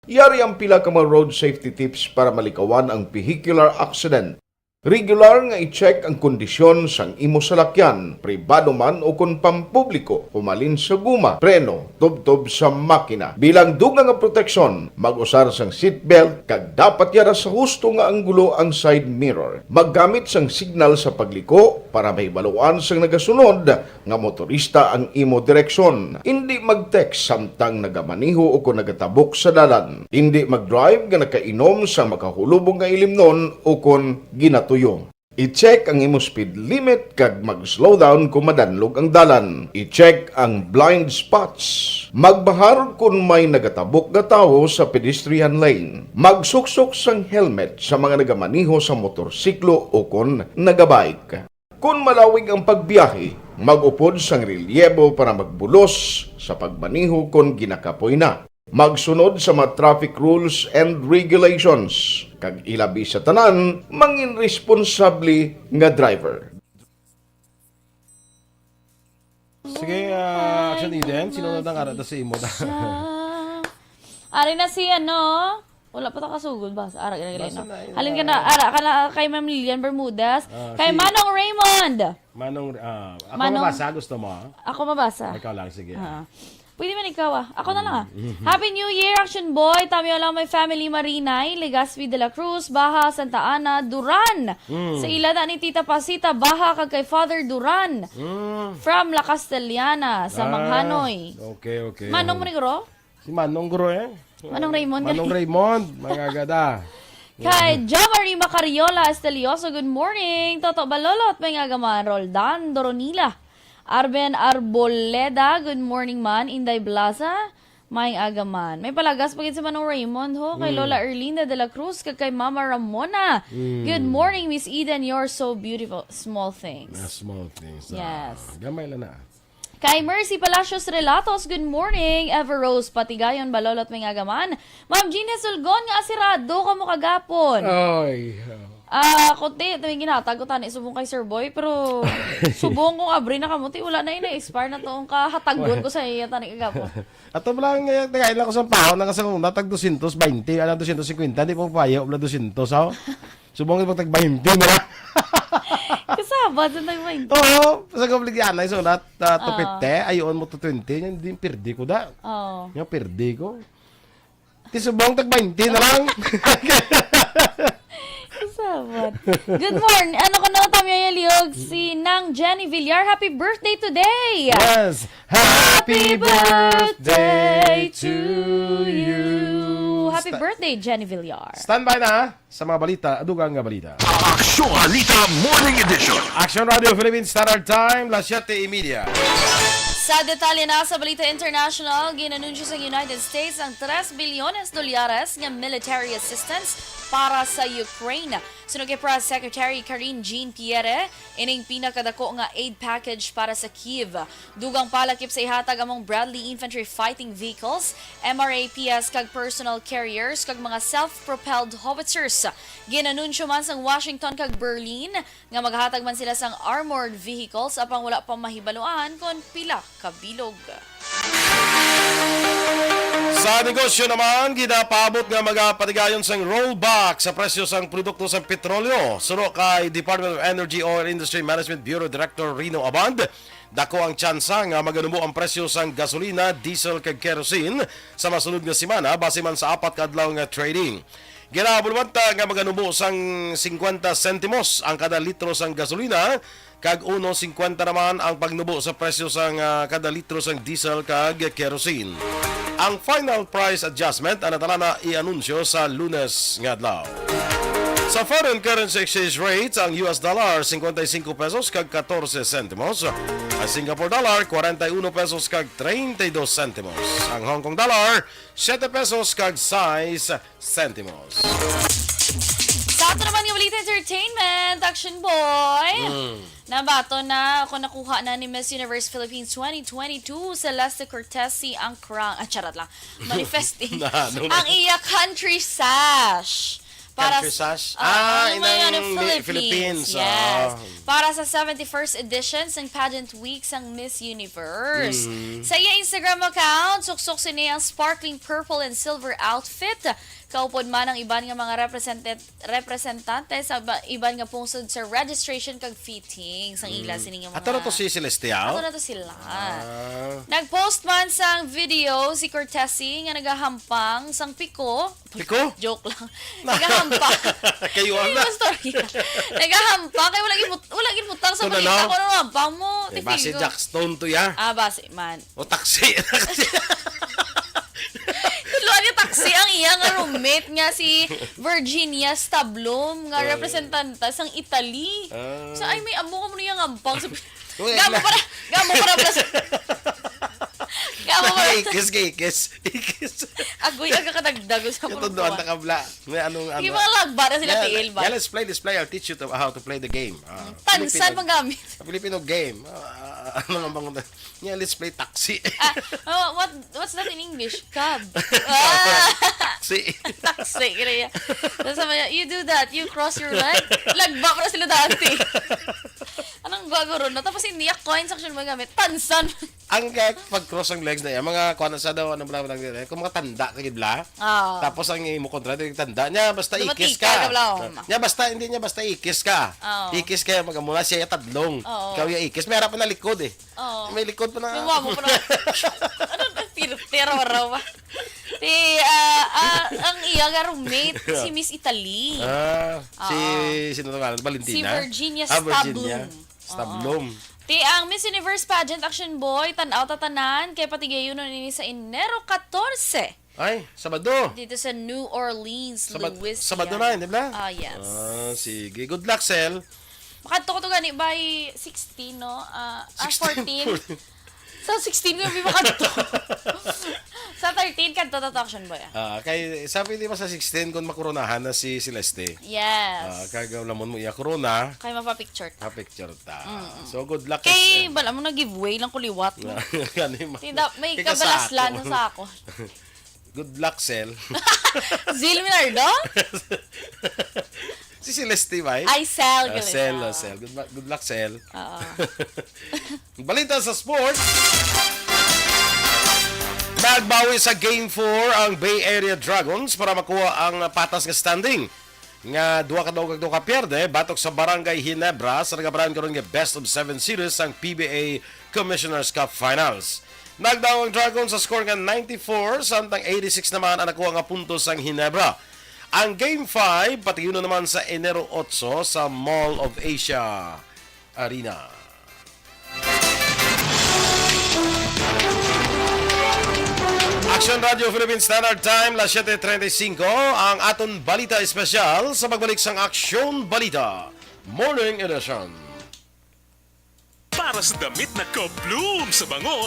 Yari ang pila ka mga road safety tips para malikawan ang vehicular accident. Regular nga i-check ang kondisyon sang imo salakyan, pribado man o kon pampubliko, humalin sa guma, preno, tubtob sa makina. Bilang dugang nga proteksyon, mag-usar sang seatbelt kag dapat yara sa husto nga anggulo ang side mirror. Maggamit sang signal sa pagliko para mahibaluan sang nagasunod nga motorista ang imo direksyon. Indi mag-text samtang nagamaneho o kon nagatabok sa dalan. Indi mag-drive nga nakainom sa makahulubong nga ilimnon o kon ginatuyo. I-check ang imo speed limit kag mag-slow down kon madanlog ang dalan. I-check ang blind spots. Magbahar kon may nagatabok nga tawo sa pedestrian lane. Magsuksok sang helmet sa mga nagamaneho sa motorsiklo o kon nagabike. Kon malawig ang pagbiyahe, mag-upod sang relyebo para magbulos sa pagmaneho kon ginakapoy na. magsunod sa mga traffic rules and regulations, kag ilabi sa tanan, mangin responsable nga driver. Sige, ah, Action Eden, sino na nang ara ta sa imo? Siya. Ari na si ano, wala pa ta kasugod ba? Ara, gila, gila, Basa no? na, yun Halin ka na, na. Ara ka na kay Ma'am Lilian Bermudez, Ah, kay si Manong Raymond. Manong, ah, ako Manong mabasa, gusto mo? Ako mabasa. Ikaw lang, sige. Ah. Pwede man ikaw, ah. Ako na lang, ah. Mm. Happy New Year, Action Boy. Tamyo lang my family, Marinay, Legazpi de la Cruz, Baja, Santa Ana, Duran. Mm. Sa ila na ni Tita Pasita, Baja, kag kay Father Duran. Mm. From La Castellana, sa Ah, Manghanoy. Okay, okay. Manong mo ni Guro? Si Manong Guro, eh. Manong Raymond, Manong guys. Raymond, mga gada. Kay Jo Marie Macariola Estelioso, good morning. Toto Balolot, may nga gaman. Roldan Doronila. Arben Arboleda, good morning man. Inday Blaza, may agaman. May palagas pa gid si Manong Raymond, ho, kay Mm. Lola Erlinda de la Cruz, kag kay Mama Ramona. Mm. Good morning, Miss Eden. You're so beautiful. Small things. Ah, small things. Ah, Yes. Gamay lang na. Kay Mercy Palacios Relatos, good morning. Ever Rose Patigayon, Balolot, may agaman. Ma'am Jean Sulgon, nga asirado ka mo kagapon. Ay, oh. Ah, kunti, ito yung ginhatag ko tani subong kay Sir Boy, pero subong kong abri na kamuti, wala na yun, na-expire na to ang kahatagon ko sa iya tani kagapon. Ato mo lang, eh, nagain lang ko sa pahon, nang sa una, tag dosyentos baynte, anang dosyentos singkwenta, di pa payo, wala dosyentos, oh. Subong yung tag baynte na lang. Kasabad sa tag baynte. Oo, sa kabligyan na, so, nat, uh, Ah. tupit te, ayoon mo to twenty, yung di, pirdi ko da. Oo. Yung pirdi ko. Ti subong tag baynte na lang. Kasabot. Good morning. Ano ko na, Tamyo Yaliog, si Nang Jenny Villar. Happy birthday today! Yes! Happy Happy birthday birthday to to you. you. Happy Sta- birthday, Jenny Villar. Standby na, ha, sa mga balita, dugang nga balita. Aksyon Balita Morning Edition. Action Radio Philippines Standard Time, las siete y media. Sa detalye na sa Balita International, ginanunsyo sa United States ang tres bilyones dolyares nga military assistance para sa Ukraine. Suno kay Press Secretary Karine Jean-Pierre, ining pinakadako nga aid package para sa Kyiv. Dugang palakip sa ihatag among Bradley Infantry Fighting Vehicles, M R A P S, kag personal carriers, kag mga self-propelled howitzers. Ginanunsyo man sang Washington kag Berlin nga maghatag man sila sang armored vehicles, apang wala pa mahibaluan kon pila ka bilog. Sa negosyo naman, ginapaabot nga magapatigayon sang rollback sa presyo sang produkto sang petrolyo. Suno kay Department of Energy Oil Industry Management Bureau Director Rino Abad, dako ang tsansa nga maganubo ang presyo sang gasolina, diesel kag kerosene sa masunod nga semana base man sa apat ka adlaw nga trading. Ginaabulwanta nga maganubo sang singkwenta sentimos ang kada litro sang gasolina, kag uno singkwenta naman ang pagnubo sa presyo sang, ah, kada litro sang diesel kag kerosene. Ang final price adjustment ang natala na i-anunsyo sa Lunes nga adlaw. Sa foreign currency exchange rates, ang U S dollar, cincuenta y cinco pesos kag catorce centimos. Ang Singapore dollar, cuarenta y uno pesos kag treinta y dos centimos. Ang Hong Kong dollar, siete pesos kag sais centimos. Sa ato naman nga balita entertainment, Action Boy. Mm. Nabaton na kung nakuha na ni Miss Universe Philippines twenty twenty-two, Celeste Cortesi, ang crown. Ah, charot lang. Manifesting Na, ano na? ang iya country sash. Para Country sa, sash? oo, Ah, yung mga inang ano, mi-, Philippines, Philippines, yes. ah. Para sa seventy-first edition sang Pageant Week sang Miss Universe. Mm. Sa iya Instagram account, suksok sini ang sparkling purple and silver outfit. Kaupod man ang iban nga mga representant-, representante sa ba-, iban nga pungsod sa registration kag fitting sang ila Mm. sini nga Ato na mga to si Celestial? Ato na to sila. Ah. Nag-post man sang video si Cortesi nga nagahampang sang piko. Piko? Joke lang. Nagahampang. Kayo Ay, na. Mas story. Nagahampang kay wala gid mut-, wala gid butang sa Ito na, balita no? kung ano hampang mo. Eh, base Tipigo. Jackstone to, ya. Ah, base man. O, taxi. Taxi. Tudloan nga taxi ang iya nga roommate nga si Virginia Stablom nga Ay. representante sang Italy. Ah. Sa, ay, may amo ko mo niya nga ampang sa Uy, Gamo na. para, gamo para plas-, Ako ba? Ikis, ikis. Ikis. Agoy, aga ka nagdago sa Yung tunduan purpuan. Ta kabla. May anong, Sige, ano, mga lagba na sila, yeah, tiil ba? Yeah, let's play, let's play. I'll teach you to, how to play the game. Ah, Tansan Filipino, magamit. Filipino game. Ah, ano nga bang, yeah, let's play taxi. Ah, oh, what, what's that in English? Cab. Ah. Taxi. Taxi, kaya. Tapos sabi niya, "You do that, you cross your leg." Lagba para sila dati. Anong gagawin na? Tapos hindi, coins action magamit. Tansan. Ang, eh, pag-cross ang legs na yan, mga kuwan sa daw, ano bla, bla, bla, kung mga tanda ka gid bla. Oo. Tapos ang imo kontra, di tanda niya, basta Dumating ikis ka ka. Kabla, oh. Niya, basta, hindi niya, basta ikis ka. Oo. Ikis ka, mag-, muna siya yung tadlong. Oo. Ikaw yung ikis, may harap na likod eh. Oo. May likod pa na. Yung mama pa na. Ano, nagpirtira, waraw ba? Ti, ah, ah, ang iya nga roommate, si Miss Italy. Ah, si, Oo. Sino to ngalan? Si Valentina? Virginia Ah, Virginia. Stablum. Stablum. Oo. Ti, ang Miss Universe Pageant Action Boy, tan-aw ta tanan, kay patigayon ini sa Enero katorse. Ay, Sabado. Dito sa New Orleans, Sabad-, Louisiana. Sabado na, di ba? Ah, yes. Ah, sige. Good luck, Sel. Makadto ko to gani by sixteen, no? Ah, ah, sixteen, fourteen. Fourteen. Sa sixteen ko yung makadto. Sa thirteen, kadto ta to, Action Boy, ah. Ah, kay sabi di ba sa sixteen kung makoronahan na si Celeste? Yes. Ah, kag lamon mo iya korona, Kay mapapicture ta. Mapicture ta. Mm-mm. So, good luck, Kay, Sel. Bala mo na giveaway lang ko liwat, no? Gani ma-, Ti, da-, may Ikaw sa kabalaslan ako. Na sa ako. Good luck, Sel. Zil Minardo? Si Celeste, ba? Ay, Sel, Ah, galing Sel, na. Oh, Sel. Good luck, good luck, Sel. Oo. Balita sa sports. Nagbawi sa Game four ang Bay Area Dragons para makuha ang patas nga standing nga dua ka daog kag dua ka pierde batok sa Barangay Ginebra sa nagabaran karon nga best of seven series sang P B A Commissioner's Cup Finals. Nagdaw ang Dragons sa score nga ninety-four, samtang eighty-six naman ang nakuha nga puntos sang Ginebra. Ang Game five, patiyunon naman sa Enero otso sa Mall of Asia Arena. Action Radio Philippine Standard Time, las siete treinta y cinco, ang aton balita espesyal sa pagbalik sang Action Balita Morning Edition. Para sa damit na ka-bloom sa bango.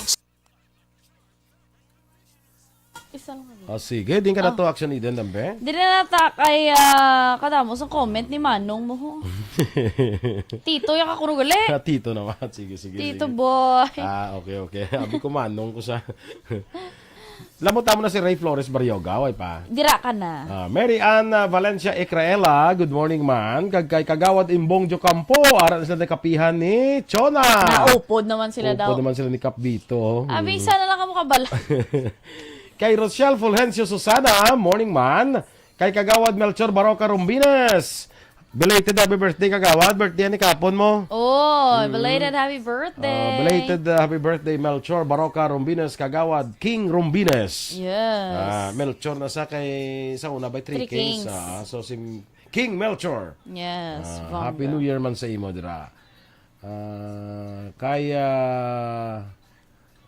Isa lang. Ah, sige, din ka na Ah. to, Action Eden, dambe? Dili na ta kay, ah, kadamo sa comment ni Manong mo, ho. Tito, ya ka kuno gali. Ah, Tito naman. Sige, sige, Tito sige. Boy. Ah, okay, okay. Abi ko Manong ko sa Lamot mo na si Ray Flores Barrioga, way pa. Dira ka na. Ah, Mary Ann, ah, Valencia Ecraela, good morning, man. Kag kay Kagawad Imbong Jocampo, ara na sila nakapihan ni Chona. Naupod naman sila daw. Upod naman sila ni Kap Vito. Abi, Mm. sana lang kamo kabala. Kay Rochelle Fulgencio Susana, morning, man. Kay Kagawad Melchor Baroca Rombines. Belated happy birthday, Kagawad. Birthday ni kapon mo. Oh, Mm. belated happy birthday. Ah, belated, uh, happy birthday, Melchor Baroca Rombines, Kagawad King Rombines. Yes. Ah, Melchor na sa kay, sa una ba, Three Three Kings. Kings. Ah, so si King Melchor. Yes, Ah, bongga. Happy New Year man sa imo, dira. Ah, kaya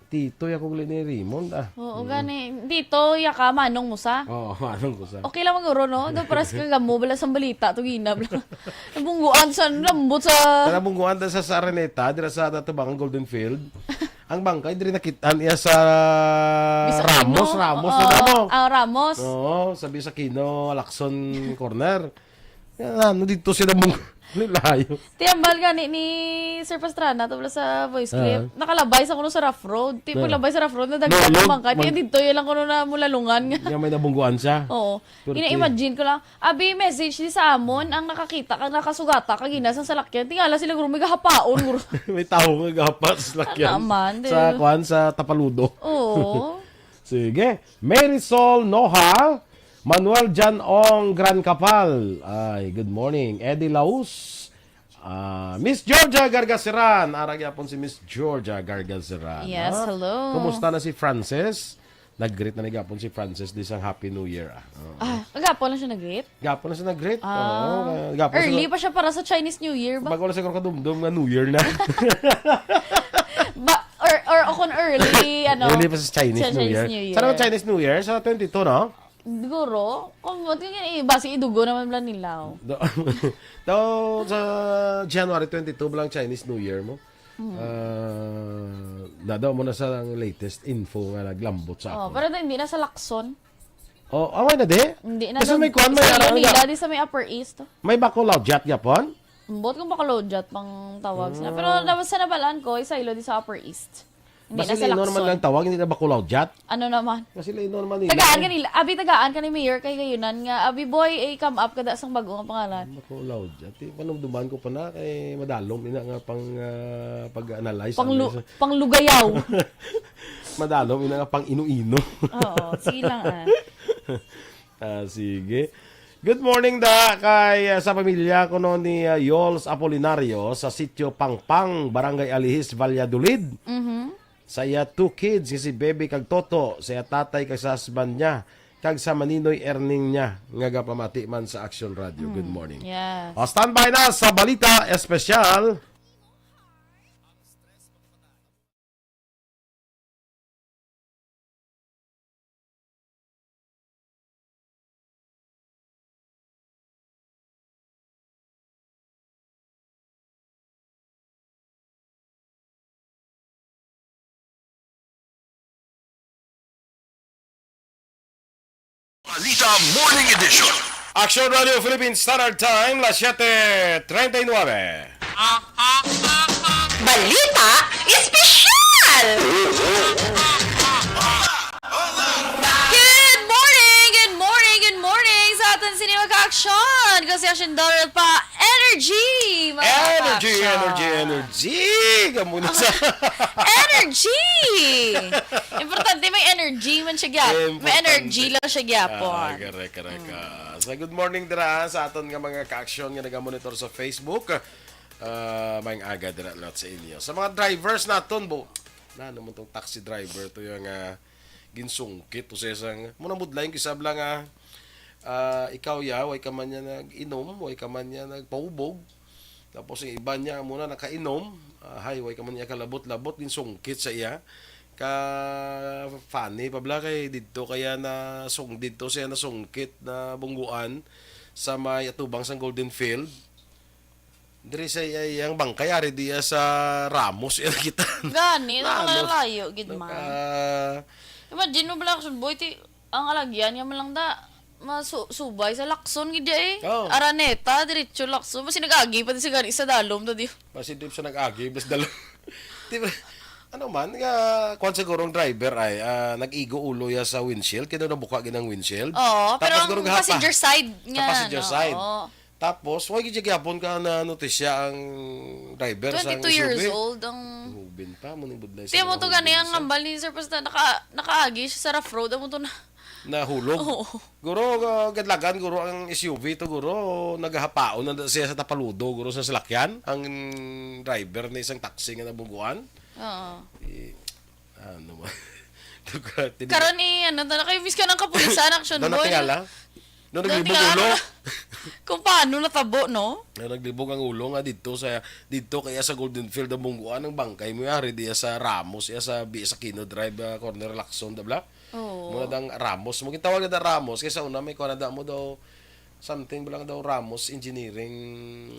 Tito, ya ko gali ni Raymond, ah. Oo, Mm. gani. Tito, ya ka, manong mo sa? Oo, manong ko sa. Okay lang maguro, no? Do paras ka gamo, bala sang balita, to ginab lang. Nabungguan sa, lambot sa Tara, bungguan ta sa, sa Araneta, dira sa Tatubangan Golden Field. Ang bangkay, diri nakit-an iya sa Bisa Ramos, Aquino. Ramos, Oo, na mo. ah, Ramos. Oo, sabi sa Aquino, Lacson Corner. Yan, ano, dito sila mong layo. Tiyambal gani ni Sir Pastrana, tubla sa voice clip. Ah. Nakalabay sa kuno sa rough road. Ti Ah. paglabay sa rough road, nadagdag Nulog, ang bangkay. Ti mag- dito, yun lang kuno na mulalungan nga. Nga may nabungguan siya. Oo. Pero Ina-imagine ko lang, abi, message di sa amon, ang nakakita, kag nakasugata, kag ina sang salakyan. Tingala sila, guro, may gahapaon, guro. May tao nga gahapas sa salakyan. Ano naman, Sa, di- kuwan, sa Tapaludo. Oo. Sige. Marisol Noha, Manuel Jan Ong Gran Capal. Ay, good morning. Eddie Laus. Ah, Miss Georgia Gargaseran. Ara gyapon si Miss Georgia Gargaseran, Yes, ha? Hello. Kumusta na si Francis? Nag-greet na ni gapon si Francis di sang Happy New Year, ah. Oo. Ah, kagapon lang siya nag-greet? Gapon na siya nag-greet. Ah. Oo, gapon Early siya pa siya para sa Chinese New Year ba? Bago na siguro kadumdum nga New Year na. Ba, or, or, o kung early, ano, Early pa sa Chinese sa New Chinese Year. New Year. Sana Chinese New Year? Sa twenty-two, no? Siguro. Kung, kung, eh, basi idugo naman lang nila, oh. Do-, daw sa January twenty-two ba lang Chinese New Year mo? Mm. Ah, Na daw mo na sa ang latest info nga naglambot sa Oh, akon. Pero hindi na sa Lacson. Oh, away na di? Hindi na Kasi daw. May kuwan, may Sa arang Iloilo, nga. Di sa may Upper East. May Bacolao Jet gyapon? Ambot kung Bacolao Jet pang tawag sila. Pero Ah. dapat sa nabalaan ko, isa ilo di sa Upper East. Hindi Basi na sa Lacson. Normal lang tawag, hindi na Bacolao Jet. Ano naman? Kasi lain normal nila. Tagaan ka nila. Abi, tagaan ka ni Mayor kay Gayunan nga, Abi Boy, eh, come up kada sang bago nga pangalan. Bacolao Jet. Di, panumduman ko pa na kay madalom ina nga pang, ah, pag-analyze. Pang lu-, Ano sa pang lugayaw. Madalom ina nga pang ino-ino. Oo, sige lang, ah. Ah, sige. Good morning da kay, ah, sa pamilya ko no ni, ah, Yols Apolinario sa Sitio Pangpang, Barangay Alihis, Valladolid. Mhm. Sa iya two kids nga si Bebe kag Toto, sa iya tatay kag sa husband niya, kag sa Maninoy Erning niya nga gapamati man sa Action Radio. Good morning. Yes. O, standby na sa Balita Espesyal. Balita Morning Edition. Action Radio Philippine Standard Time, las siete treinta y nueve. Balita Espesyal! Good morning, good morning, good morning sa aton sini mga ka-aksyon. Ko si Action Dorel pa. Energy, mga Energy, ka-aksyon. Energy, energy. Kamo na sa Energy! Importante may energy man siya gyapon. May Importante. Energy lang siya gyapon. Ah, correct, correct. Ah, so, good morning dira sa aton nga mga ka-aksyon nga nagamonitor sa Facebook. Ah, maayong aga dira lahat sa inyo. Sa mga drivers naton, bo. Na naman tong taxi driver to yung, ah, ginsungkit to sa isang, muna budlay yung kisabla nga, ah, ikaw ya, way ka man niya nag-inom, way ka man niya nagpaubog. Tapos yung iba niya muna nakainom, ah, hay, way ka man niya kalabot-labot, ginsungkit sa iya. Ka funny pa bala kay didto kaya na sung-, didto siya nasungkit na bungguan sa may atubang sang Golden Field. Diri sa iya, iyang bangkay, ari diya sa Ramos, iya nakita. Gani, Ramos. Nakalayo gid man. Naka- Imagine mo bala, Action Boy, ti, ang alagyan niya man lang da, masu-, subay sa Lacson gid eh. Oh. Araneta, diretso Lacson. Basi nag-agi pa di sa gani sa dalom to di. Basi di sa nag-agi, bas dalom. Di ba? Ano man, nga, kwan siguro ang driver ay, ah, nag-igo ulo ya sa windshield, kaya nabuka gid ang windshield. Oo, Tapos pero ang siguro gahapa. Passenger side Sa nga, passenger no? Side. Oo. Tapos, way gid gyapon ka na notisya ang driver sa Twenty-two years S U V. Old ang Hubin pa, mo ning budlay sa Tiyan mo mga to gani, Hubin ang sa hambal ni Sir Pasta, naka-, nakaagi siya sa rough road, amo to na. Nahulog. Oo. Guro, uh, gadlagan, guro, ang S U V to, guro, nagahapaon na siya sa tapaludo, guro, sa salakyan. Ang driver na isang taxi nga nabungguan. Oo. Eh, ano man. Tuga, tini- Karon ni, ano, tala kayo, miss ka ng kapulisan, Action Boy. Doon na tingala. No, Dati naglibog nga, ulo. Ano, kung paano natabo, no? Na naglibog ang ulo nga dito sa, dito kaya sa Golden Field ang bungguan ng bangkay mo, yari diya sa Ramos, iya sa B S Aquino Drive, ah, corner Lacson, da bla? Oo. Muna dang Ramos. Mo gitawag na da Ramos, kaya sa una may kuha na da mo daw, something ba lang daw Ramos Engineering.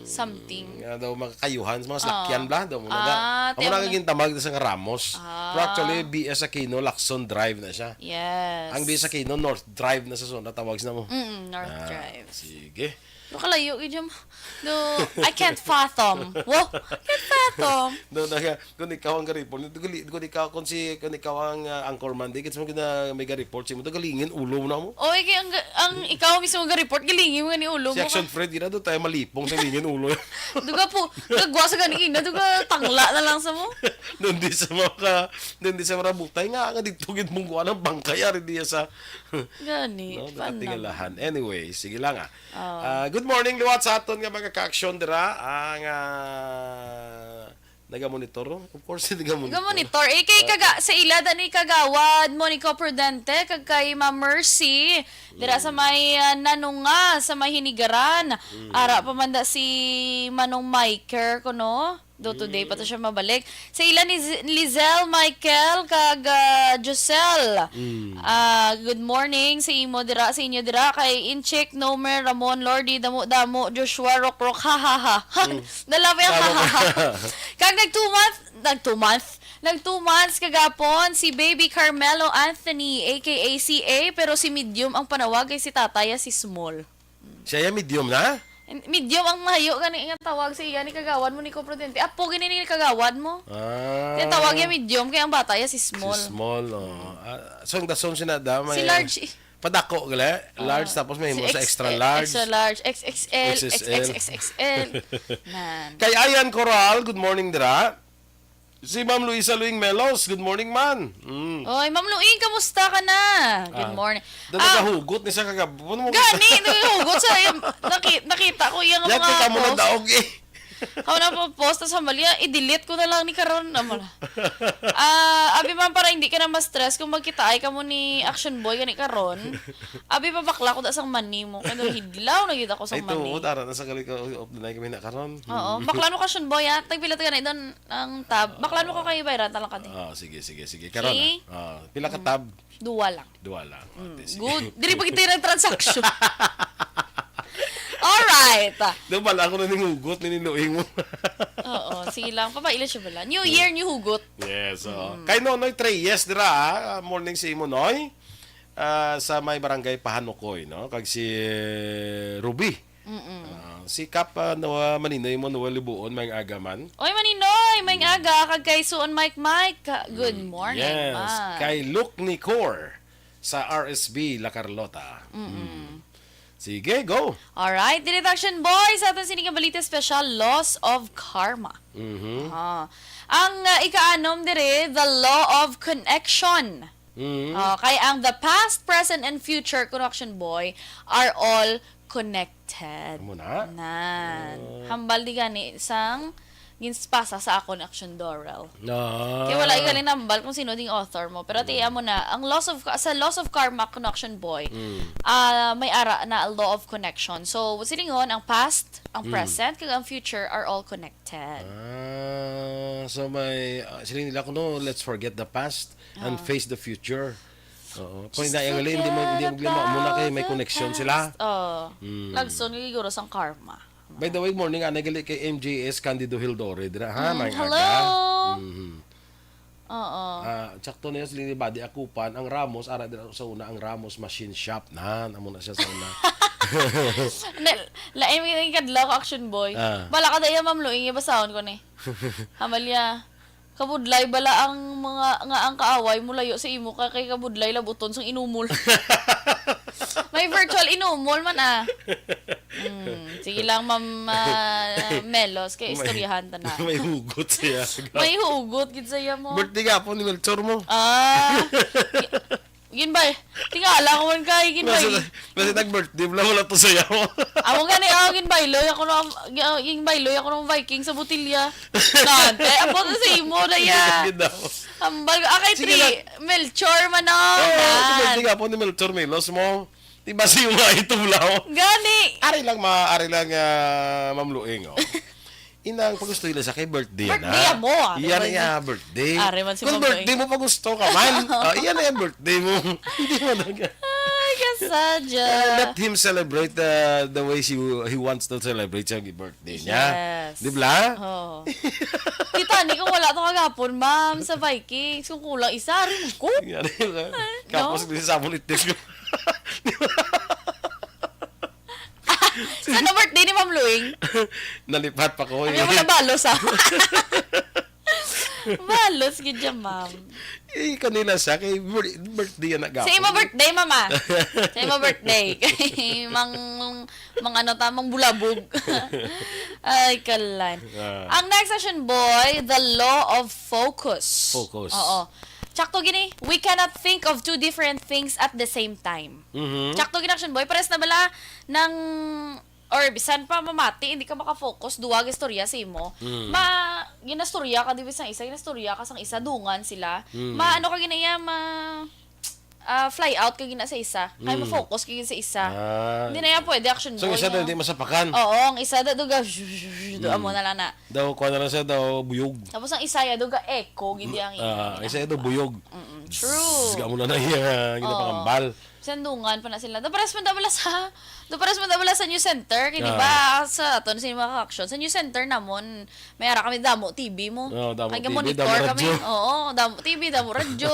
Something. Nga daw mga kayuhan, mga salakyan Ah. bla, daw mo na da. Ah, Amo tiyan na mo na. Gintamag sa nga Ramos. Ah. Pero actually, B S Aquino, Lacson Drive na siya. Yes. Ang B S Aquino, North Drive na sa zona, tawag sa mo. Mm, North Ah, Drive. Sige. Pero kalayo, gid siya mo. No, I can't fathom. Wo, can't fathom. No, naga, kung ikaw ang ga-report, kung gali-, kung ikaw, kung si, kung ikaw ang, ah, anchorman, di, gets mo gina-, may ga-report, si mo, to galingin, ulo mo na mo. Oy, kay ang ga-, ang ikaw mismo ga-report, galingin mo nga ni ulo Si mo Action ka. Fred, gina, doon tayo malipong sa lingin ulo. Duga po, gagwa sa ganina, duga tangla na lang sa mo. Doon di sa mga, doon di sa mga butay nga, nga dito gid mong kuha ng bangkay, ari diya sa Gani, Nakatingalahan. Anyway, sige lang, ah. Oh. Ah, good morning, liwat sa aton nga mga ka-aksyon dira, ah, nga nagamonitor. Of course, nagamonitor. Nagamonitor. Eh, kay kaga-, sa ila, dani Kagawad Monico Prudente, kag kay Ma'am Mercy, dira sa may, ah, Nanunga, sa may Hinigaran. Ara pa man da si Manong Miker, kuno. Do today pa to siya mabalik. Sa ila ni Z-, Lizelle, Michael, kag, ah, Josel. Mm. Ah, good morning sa imo dira, sa inyo dira, kay Inchik, Nomer, Ramon, Lordy, Damo-Damo, Joshua, Rokrok, ha, ha, ha. Mm. Nalabi ang ha, ha, ha. Kag nag two month, nag two month, Nag two months kagapon si Baby Carmelo Anthony, A K A C A, pero si Medium ang panawag kay si tatay si Small. Siya ya medium na? Medium ang mahayo gani nga tawag sa iya ni kagawad mo ni Ko Prudente. Apo gini ni kagawad mo. Ah. Kaya tawag niya medium, kaya ang bata ya si Small. Si small, oh. Ah, so, ang dason siya na da, may Si large, eh. Padako, gala. Large, tapos may Si mo sa X- extra large. Extra large, X X L, X X L. X X X L. Nan. Kay Ayan Coral, good morning, dira. Si Ma'am Luisa Luing Melos, good morning, man. Mm. Oy, Ma'am Luing, kamusta ka na? Good Ah, morning. Da Ah, nagahugot ni sa kagabon mo. Gani, nagahugot sa, naki, nakita ko yung Yati mga ka mo na post. daog eh. Ako na po post sa mali, ah, i-delete ko na lang ni karon, amo na. Ah, abi man, para hindi ka na ma-stress kung magkita ay kamo ni Action Boy gani karon. Abi, pa bakla ko da sang mani mo. Kaya daw hidlaw na gid ako sang Ay, mani. Tuod, ara na sa galing ka, off the night kami na karon. Oo, bakla mo ka, Action Boy, ah. Tagpila ka na doon ang tab. Bakla mo ka kayo, bayran, talang ka din. Ah, sige, sige, sige. Karon Okay. na. Ah, pila ka tab? Dua lang. Dua lang. Ah, sige. Good. Diri pa kita ng transaction. Alright. Di ba, ako na ning hugot ni Luing mo. Oo, sige lang. Papaila siya bala. New year, new hugot. Yes, so. Kay Nonoy Treyes dira, ah, morning sa imo, Noy. Ah, sa may barangay Pahanukoy, no? Kag si Ruby. Ah, si Kap, ah, Noah Maninoy mo, Noah Libuon, may aga man. Oy, Maninoy, may aga kag kay Suon Mike Mike. Ka- Good morning, Yes, Mike. Kay Luke Nicor sa R S B La Carlota. Mm. Sige, go. Alright, Direct Action Boy, sa aton sini nga balita special, Laws of Karma. Mhm. Ah. Ang uh, ikaanom dire, the law of connection. Mhm. Ah, kay ang the past, present, and future, kuno, Action Boy, are all connected. Amo na? Nan. Hambal di gani sang ginspasa sa akon, Action Dorel. Ah. Kaya wala gali nambal kung sino ding author mo. Pero tiya mo na, ang laws of, sa laws of karma, kuno, Action Boy, Mm. ah, may ara na law of connection. So, silingon, ang past, ang Mm. present, kag ang future are all connected. Ah, so may, ah, siling nila kuno, let's forget the past and Ah. face the future. Oo. Kung Just hindi, hindi, hindi mo, hindi mo forget lima muna kay about may the connection past. Sila. Oh. Mm. Lagson, siguro sang karma. By the way, morning, anay gali kay M J S Candido Hildore. Dira, ha, Mm, may hello. aga. Mhm. Oo. Ah, sakto na yun, siling ni Buddy Akupan, ang Ramos, ara dira sa una, ang Ramos Machine Shop. Na, amo na siya sa una. Na, lain mo yung kadlaw ko, Action Boy. Ah. Bala ka daya, Ma'am Luing, basahon ko ni. Hamalya. Kabudlay bala ang mga nga ang kaaway mo layo sa imo ka kay kabudlay labuton sang inumol. May virtual inumol man, ah. Mm, sige lang, Ma'am, ah, Melos, kay May- istoryahan ta na. May hugot siya. May hugot gid sa iya mo. Birthday ka po ni Melchor mo. Ah. Ginbay. Tingala ko man kay ginbay. Nasa, nasa nag-birthday, wala, wala to saya mo. Amo gani, oh, ginbayloy ako ng, ginbayloy ako ng Viking sa botilya. Nante, amo na sa imo na ya. Ganda mo. Hambal ko. Ah, kay Sige Tri, lang. Melchor man, oh. Oh, Nan. birthday ka po ni Melchor Melos mo. Di ba si Uma itong lao? Gani. Ari lang, ma, ari lang, ah, Ma'am Luing, oh. Inang pagusto nila sa kay birthday na. Birthday mo, ah. Iyan Birthday. Iya birthday. Ari man si Kung Ma'am birthday Luing. mo, pagusto ka man. Ah, iyan na yung birthday mo. Hindi mo na. Ay, kasadya. Uh, let him celebrate uh, the way she, he wants to celebrate sa birthday niya. Yes. Di ba? Oh. Kita ni kung wala to kagapon, ma'am, sa Vikings. Kung kulang isa, rin ko. Yan, di ba? Ay, Tapos, no? Di sa sabon itis ko. Sa na birthday ni Ma'am Luing? Nalipat pa ko. Ano Eh. mo na balos, ah? Balos, gid siya, ma'am. Eh, kanila siya, kay bir- birthday yan na Sa imo birthday, mama. Sa imo birthday. Kay mang, mang ano ta, mang bulabog. Ay, kalan. Ah. Ang next session, boy, the law of focus. Focus. Oo. Tsakto gini, we cannot think of two different things at the same time. Mhm. Tsakto gini, action boy. Pares na bala ng, or bisan pa mamati, hindi ka makafocus, duwa ka istorya sa imo. Mm. Ma, ginastorya ka, di ba, sang isa, ginastorya ka sang isa, dungan sila. Mm. Ma, ano ka ginaya, ma, ah, fly out ka gina sa isa. Kaya Mm. ma-focus ka gina sa isa. Ah. Hindi na yan pwede, action So, boy, isa no? na hindi masapakan. Oo, ang isa da, duga, duga mo na lang na. Daw, kuha na lang siya, daw, buyog. Tapos ang isa ya, duga, echo, hindi ang Ah, iya. Isa daw, buyog. Mm-mm, true. Siga mo na na iya, Oo. ginapakambal. Sandungan pa na sila. Dapares man daw wala sa, dapares man daw wala sa News Center. Kini Ah. ba sa aton sa mga action? Sa News Center namon, may ara kami damo T V mo. Oh, damo Kaya T V, monitor damo kami. radyo. Oo, damo T V, damo radyo.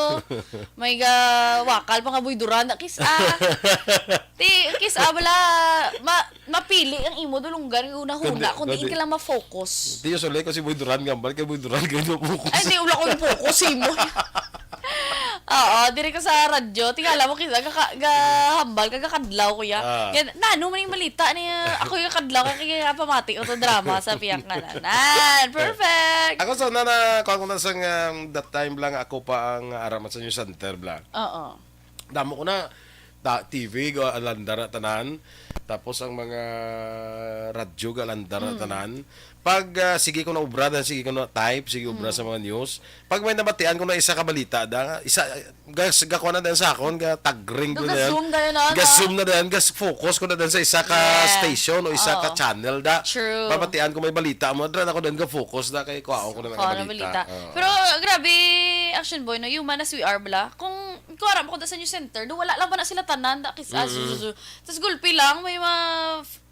May ga wakal pa nga Boy Duran. Kis ah. Ti, kis ah, wala. Ma, mapili ang imo dulunggan. Una huna, Kundi, kung diin kundi. ka lang ma-focus. Di usually ko si Boy Duran nga, bal kay Boy Duran kay mo focus. Ay, di, wala ko yung focus, imo. Oo, diri ko sa radyo. Tingala mo, kisa, ga, ga, hambal ka, gakadlaw, kuya. Ah. Yan, nano man yung balita niya. Ako yung kadlaw, kaya, kaya pamati ko to drama sa piyang kananan. Perfect! Ako sa nana, kuha ko na sa nga, that time lang, ako pa ang aramat sa News Center, bla. Oo. Damo ko na, ta, T V, ga, alandar na tanan. Tapos ang mga radyo, ga, alandar na Mm. tanan. Pag, ah, sige ko na obra, dan sige ko na type, sige obra Mm. sa mga news. Pag may nabatian ko na isa ka balita, da, isa, gas, gakuha na din sa akon, ga tagring ko Doon na yan. ga-zoom tayo na, Ga no? zoom na din, gas focus ko na din sa isa ka Yes. station o isa ka Oo. channel, da. True. Mabatian ko may balita mo, dra na ko din ga focus, da, kay kuha ko na ng Kuha na balita. balita. Oo. Pero, grabe, Action Boy, no? Human as we are, bla. Kung kuwara mo ko sa News Center, do wala lang ba na sila tanan, da, kis, ah, Mm. su, su, su. Tas gulpi lang, may ma,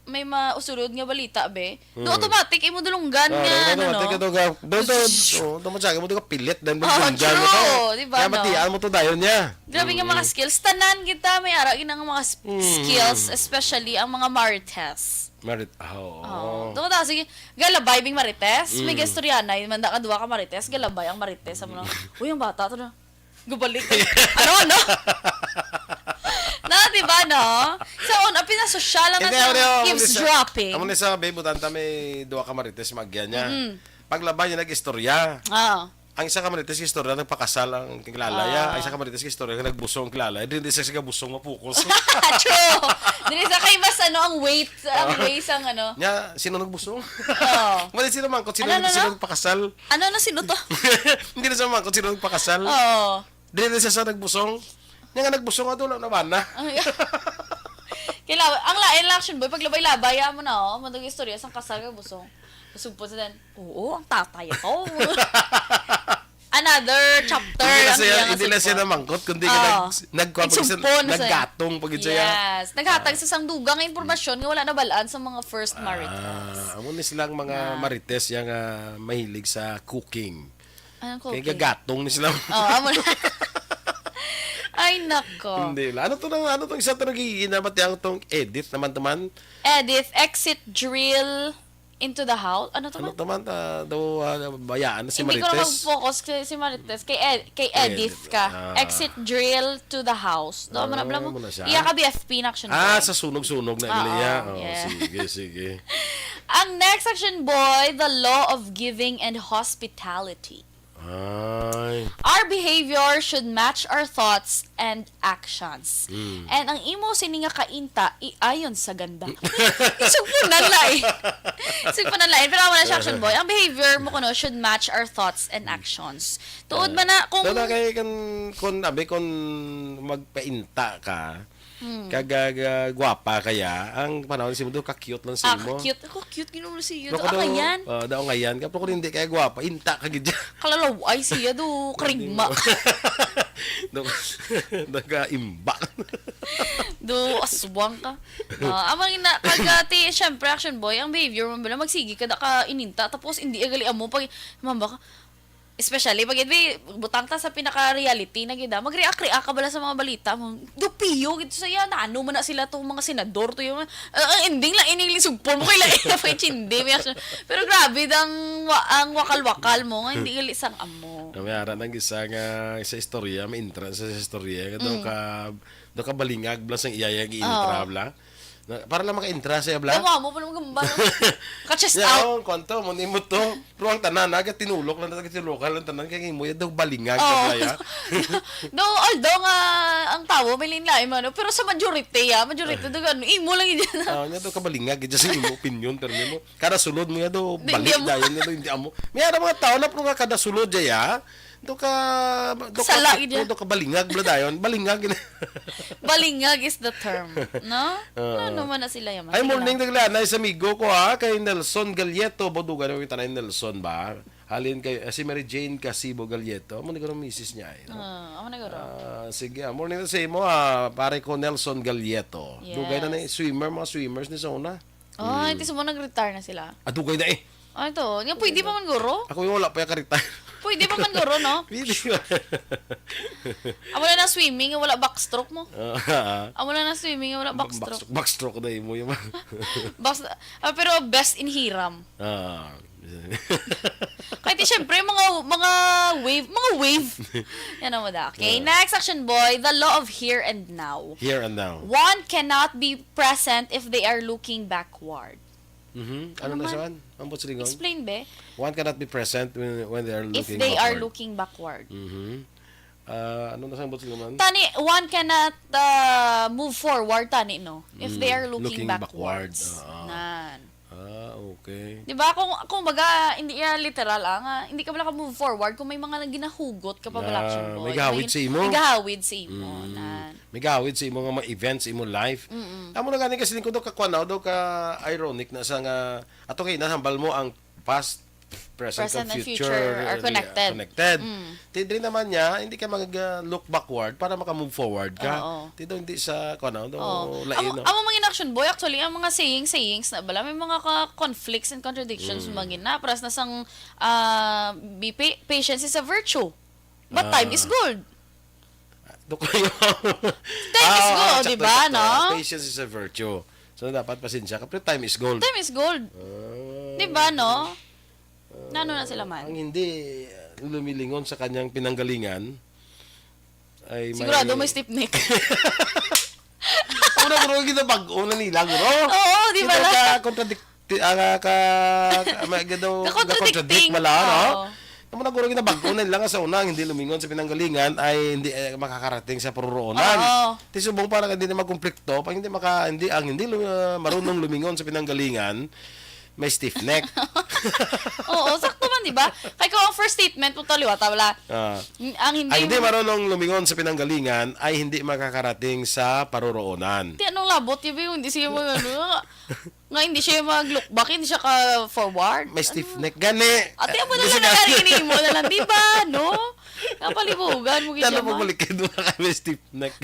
may mausulod nga balita, be. Do Mm. automatic, imo dulunggan Ah, nga, ano, automatic no? ito ga, do, do, Zzz. oh, do, masyado mo, do ka pilit, dan Oh, dulunggan mo to. true, di ba, Kaya no? matian mo to dayon niya. Grabe nga mga Mm. skills. Tanan kita, may ara, ginang mga s-, Mm. skills, especially ang mga marites. Marit-, ah, oo. Oh, do, ta, sige, galabay bing marites. May Mm. gastoryanay, manda ka duwa ka marites, galabay ang marites. Amo na, "Uy, ang bata to na." Gubalik. Ano, ano? Na, di ba, no? So, on, ang pinasosyal lang Hindi, natin amo na, ang amo ni sa, eavesdropping. Amo ni sa, babe, butanta may duwa ka marites, magyan niya. Mm. Paglabay niya, nag-istorya. Ah. Ang isa ka marites, istorya, nagpakasal ang kilala niya. Ah. Ang isa ka marites, istorya, nagbusong ang kilala. Di, di sa, sa busong, mapukos. True. Dili sa kay mas, ano, ang weight, ang Ah. weight ang, ano. Niya, sino nagbusong? Oo. Wala sila mangkot, sino, Ano, ano, sino ano? nagpakasal? Ano na sino to? Hindi na sa mga kung sino nagpakasal. Oo. Dili na siya sa nagbusong. Niya nga nagbusong ato lang naman na. Ay. Kailangan, ang lain lang, Action Boy, paglabay-labay, amo na, oh. Madang istorya, sang kasal ka busong. Kasugpo sa dan, "Oo, ang tatay ko." Another chapter Hindi na ang siya, iyang hindi na siya kasugpo. namangkot, kundi nga Oo. nag-, nagkuha pa siya, Nagsugpo na siya. naggatong pa gid siya. Yes. Naghatag Ah. sa sang dugang nga impormasyon nga wala nabalaan sa mga first marites. Ah, amo ni silang mga Na. marites yang, ah, mahilig sa cooking. Anong Kay cooking? gagatong ni sila. Oh, amo na. Ay, nako. Hindi lang. Ano to nang, ano tong isa to nagigiginabat yang tong Edith naman to man? Edith, exit drill into the house. Ano to Ano man? to man? Ah, daw, ah, bayaan na si Hindi ko na Marites. mag-focus kay si Marites. Kay Ed-, kay Kay Edith Edith. ka. Ah. Exit drill to the house. Do, amo na, Ah, bla mo. amo na siya. Iya ka B F P na, Action Ah, Boy. sa sunog-sunog na Oo, gali, ya. Oh, yes. sige, sige. Ang next, Action Boy, the law of giving and hospitality. Ay. Our behavior should match our thoughts and actions. Mm. And ang imo sini nga kainta, iayon sa ganda. Isugpunan na eh. Isugpunan na eh. Pero wala siya, Action Boy. Ang behavior mo kuno should match our thoughts and actions. Tuod man na kung Tama kay kun, kun, abi, kun magpainta ka, Hmm. kag, ah, gwapa kaya, ang panahon si mo, ka-cute lang sa Ah, imo. ka-cute. Ako, cute, ginawa mo siya. Baka Daw daw, ngayon. ah, daw ngayon. Kapag kung hindi kaya gwapa, inta ka gid. Kalalaway siya, do, karigma. Hindi mo. Do, do ka imba. Do, aswang ka. Ah, amo na, kag, ah, ti, syempre, Action Boy, ang behavior mo bala, magsigi ka, da ka ininta, tapos hindi agali amo, pag, mamba ka, especially pag, di, butang ta sa pinaka-reality na gid, ah. Mag-react-react ka bala sa mga balita mo. Do piyo gid sa iya, na ano man na sila tong mga senador to yung, ah, ang ending lang, ining lisugpon mo, kay lain na pa yung chindi, may action. Pero grabe, dang wa-, ang wakal-wakal mo, nga hindi gali sang amo. Kami ara nang isa nga, sa istorya, may entrance sa istorya, nga daw Mm. ka, daw ka balingag, bla sang iya, iya, gi-intra, Oo. bla. Na, para lang maka-intra siya, bla. Dawa mo, pala magamba, no? Ka-chest Yeah, out. oh, kwanto, mo, nimo to. Pero ang tanan, naga tinulok lang, naga tinulok lang tanan, kaya mo, yan daw balingag, Oo. na kaya. Daw, although nga, ang tawo, may linlain man, no? Pero sa majority, ah, majority, daw, ano, imo lang yun. Ah, niya daw kabalingag, yun sa imo opinion, pero mo, kada sulod mo, yan daw, Di, balik hindi amo. na, yan daw, hindi amo. May ara mga tao na, pero nga kada sulod, ya, Do ka, do ka, Sala, gid yan. Do ka balingag, bala dayon. Balingag, gid. Balingag is the term, no? Oo. Ano man na sila yaman? Ay, Sige morning, lang. Daglianay, sa amigo ko, ha, kay Nelson Galleto. Bodugan na kita na yung Nelson ba? Halin kay, ah, si Mary Jane Casibo Galleto. Amo ni guro misis niya, eh, no? Ah, amo na guro. Ah, sige, ah, morning na sa imo, ah, pare ko Nelson Galleto. Dugay na Yes. na yung swimmer, mga swimmers ni sa una. Ay, Mm. ti sa mo nag-retire na sila. Ah, dugay na eh. Ay, to. Nga, pwede pa man, guro? Ako yung wala pa yung ka-retire. Pwede pa man, guro, no? Pwede ba? Ah, wala na swimming, wala backstroke mo. Ah, Ah, wala na swimming, wala backstroke. Backstroke, backstroke na imo yung Bas-, ah, pero best in hiram. Ah. Kahit, eh, syempre, mga, mga wave, mga wave. Yan ang mada. Okay, Ah. next, Action Boy, the law of here and now. Here and now. One cannot be present if they are looking backward. Mhm. Ano Ano na man? siya? Ang buts lingon? Explain, be. One cannot be present when, when they are If looking they are backward. looking backward. Mhm. Ah, ano na sa buts lingon? Tani, one cannot, uh, move forward, tani, no? If they Mm, are looking looking backwards. backwards. Ah. Nan. Ah, okay. Di ba? Kung, kung baga, hindi yan literal, ah, nga, hindi ka pala ka-move forward kung may mga ginahugot ka pa pala, Na Action Boy. may gahawid May, sa imo. may gahawid sa imo, Mm. nan. May gawid sa imo nga mga events sa imo life. Mm-mm. Amo na gani kasi lingkod daw ka kuan, daw ka ironic na sa nga ato kay nahambal mo ang past, present, Present and and future future are re-, connected. connected. Mm. Ti diri naman niya, hindi ka mag, uh, look backward para maka-move forward ka. Oo. Ti daw hindi sa kuan, daw Oo. lain, Amo, no? amo mga in-, Action Boy, actually, ang mga saying, sayings na bala, may mga ka-, conflicts and contradictions Mm. mga gina, paras na sang, ah, be pa-, patience is a virtue. But time is Ah. gold. Do kayo. Time is Ah, gold, sakto, di ba, sakto. no? Patience is a virtue. So, dapat pasensya ka, pero time is gold. Time is gold. Ah. Di ba, no? Ah, Nano na sila man? Ang hindi, uh, lumilingon sa kanyang pinanggalingan ay may Sigurado may stiff neck. Una, guro, ginabag-o na nila, guro. Oo, di ba Ito lang? ka contradict-, ti-, ah, ka, ka, may, gado, Ka-contradicting. ka-contradict bala, no? Oo. Amo na, guro, ginabag-o na nila nga sa una, ang hindi lumingon sa pinanggalingan ay hindi, eh, makakarating sa paruroonan. Oo. Ti subong para hindi na magkonflikto, pag hindi maka-, hindi, ang hindi lu-, ah, marunong lumingon sa pinanggalingan, may stiff neck. Oo, sakto man, di ba? Kay kung ang first statement mo, taliwa, tawala. Ah. N-, ang hindi Ang hindi mo marunong lumingon sa pinanggalingan ay hindi makakarating sa paruroonan. Ti, anong labot, di ba, yung hindi siya mag-, ano, nga hindi siya mag-look back, hindi siya ka-forward? May stiff Ano? neck. Gani. Ate, amo na Kasi lang gani. nagkarinig mo na lang, di ba, no? Napalibugan mo, Tano gid, man. Pagbalikid mo na kami stiff neck.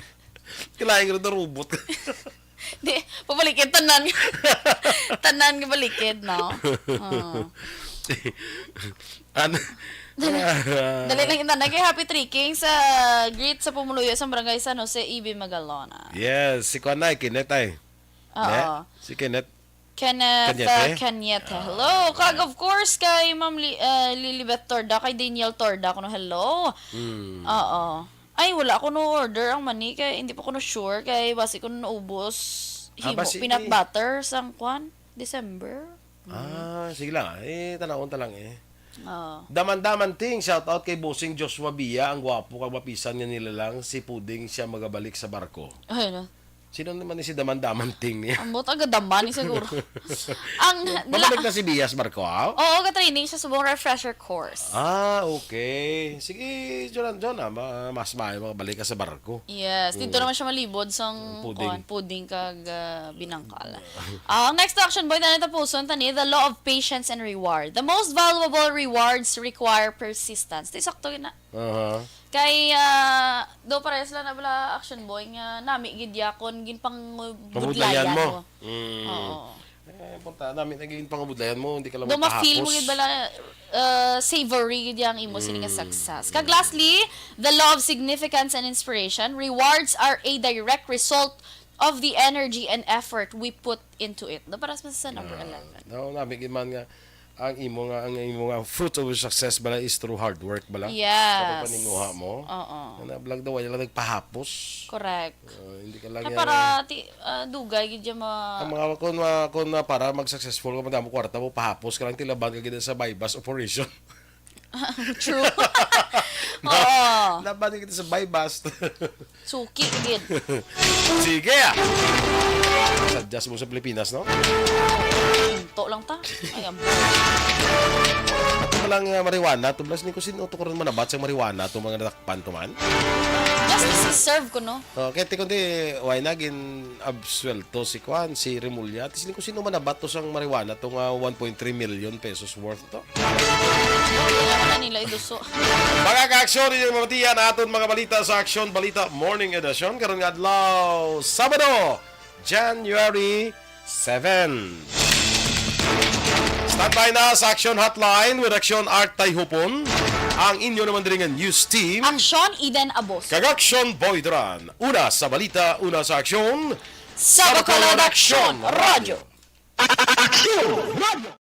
Kailangan ko na robot. Di, pabalikid, tanan. Tanan nga balikid, no? Oo. Ano? Dali. Dali lang, intan. Kay Happy Trekking sa greet sa pumuluyo sa Barangay San Jose, Ibi Magalona. Yes, si Kuan ay, Kenneth ay. Oo. Ne? Si Kenneth. Kenneth, Cañete? uh, Cañete. Hello. Ah. Kag, of course, kay Ma'am Li-, uh, Lilibeth Torda, kay Daniel Torda, kuno hello. Hmm. Oo. Ay, wala ko no order ang mani kay hindi pa ko no sure kay basi ko naubos Ah, himo basi peanut i- butter sang kwan, December. Mm. Ah, sige lang. Eh, tanawon ta lang eh. Oo. Daman-daman ting, shout out kay Bossing Joshua Bia, ang gwapo kag mapisan nga nilalang, si Puding siya magabalik sa barko. Ay, no. Sino naman ni si Daman-daman ting niya? Ambot, aga daman ni siguro. Ang, Mabalik nila na si Bias Barco, ah? Oo, ga-training siya subong refresher course. Ah, okay. Sige, John, John, ah, ma-, mas maayo makabalik ka sa barko. Yes, dito Oo. naman siya malibod sang Puding. kuwan, puding kag, ah, binangkal. Ah, ang next action, boy, na natapuson, tani, the law of patience and reward. The most valuable rewards require persistence. Di sakto yun na. Aha. Kay, ah, do parehas lang na bala action boy nga nami gid ya kon ginpangabudlayan Pabudlayan mo. mo. Mm. Oo. Eh, punta, nami naging pangabudlayan mo, hindi ka lang Do ma-feel mo magpahapos. gid bala, uh, savory gid yang imo sini nga Mm. success. Kag lastly, the law of significance and inspiration. Rewards are a direct result of the energy and effort we put into it. Do parehas man sa number Ah, eleven. No, nami gid man nga ang imo nga, ang imo nga fruit of your success bala is through hard work bala. Yes. Sa pagpaninguha mo. Oo. Nga na vlog daw, wala lang nagpahapos. Correct. Ah, hindi ka lang Kaya yan para eh. ti-, ah, dugay gid yung mga Ang mga, kung, mga, kung na para mag-successful ka, madamo kwarta mo, pahapos ka lang, tilaban ka gid sa buy-bust operation. True. No? Oo. Laban kita sa buy-bust. Suki gid. Sige, ah. Sa adjust mo sa Pilipinas, no? Hinto lang ta. Ay, ang lang nga marijuana, to, blas ni ko sino to karon manabat sa marijuana, to mga natakpan to man. Justice is served ko, no? Oh, kaya ti kundi, why na gin-absuelto si Kwan, si Remulla? Ti sino ko sino manabat to sang marijuana, to nga one point three million pesos worth to? Kaya na nila iduso. Mga ka-aksyon, inyong mabatian aton mga balita sa Aksyon Balita Morning Edition karon nga adlaw, Sabado, January seven. Standby na sa Aksyon Hotline with Aksyon Art Tayhupon, ang inyo naman diri nga news team. Aksyon Eden Abos. Kag Aksyon Boy Duran. Una sa balita, una sa aksyon. Sa Bacolod Aksyon Radyo. Aksyon Radyo.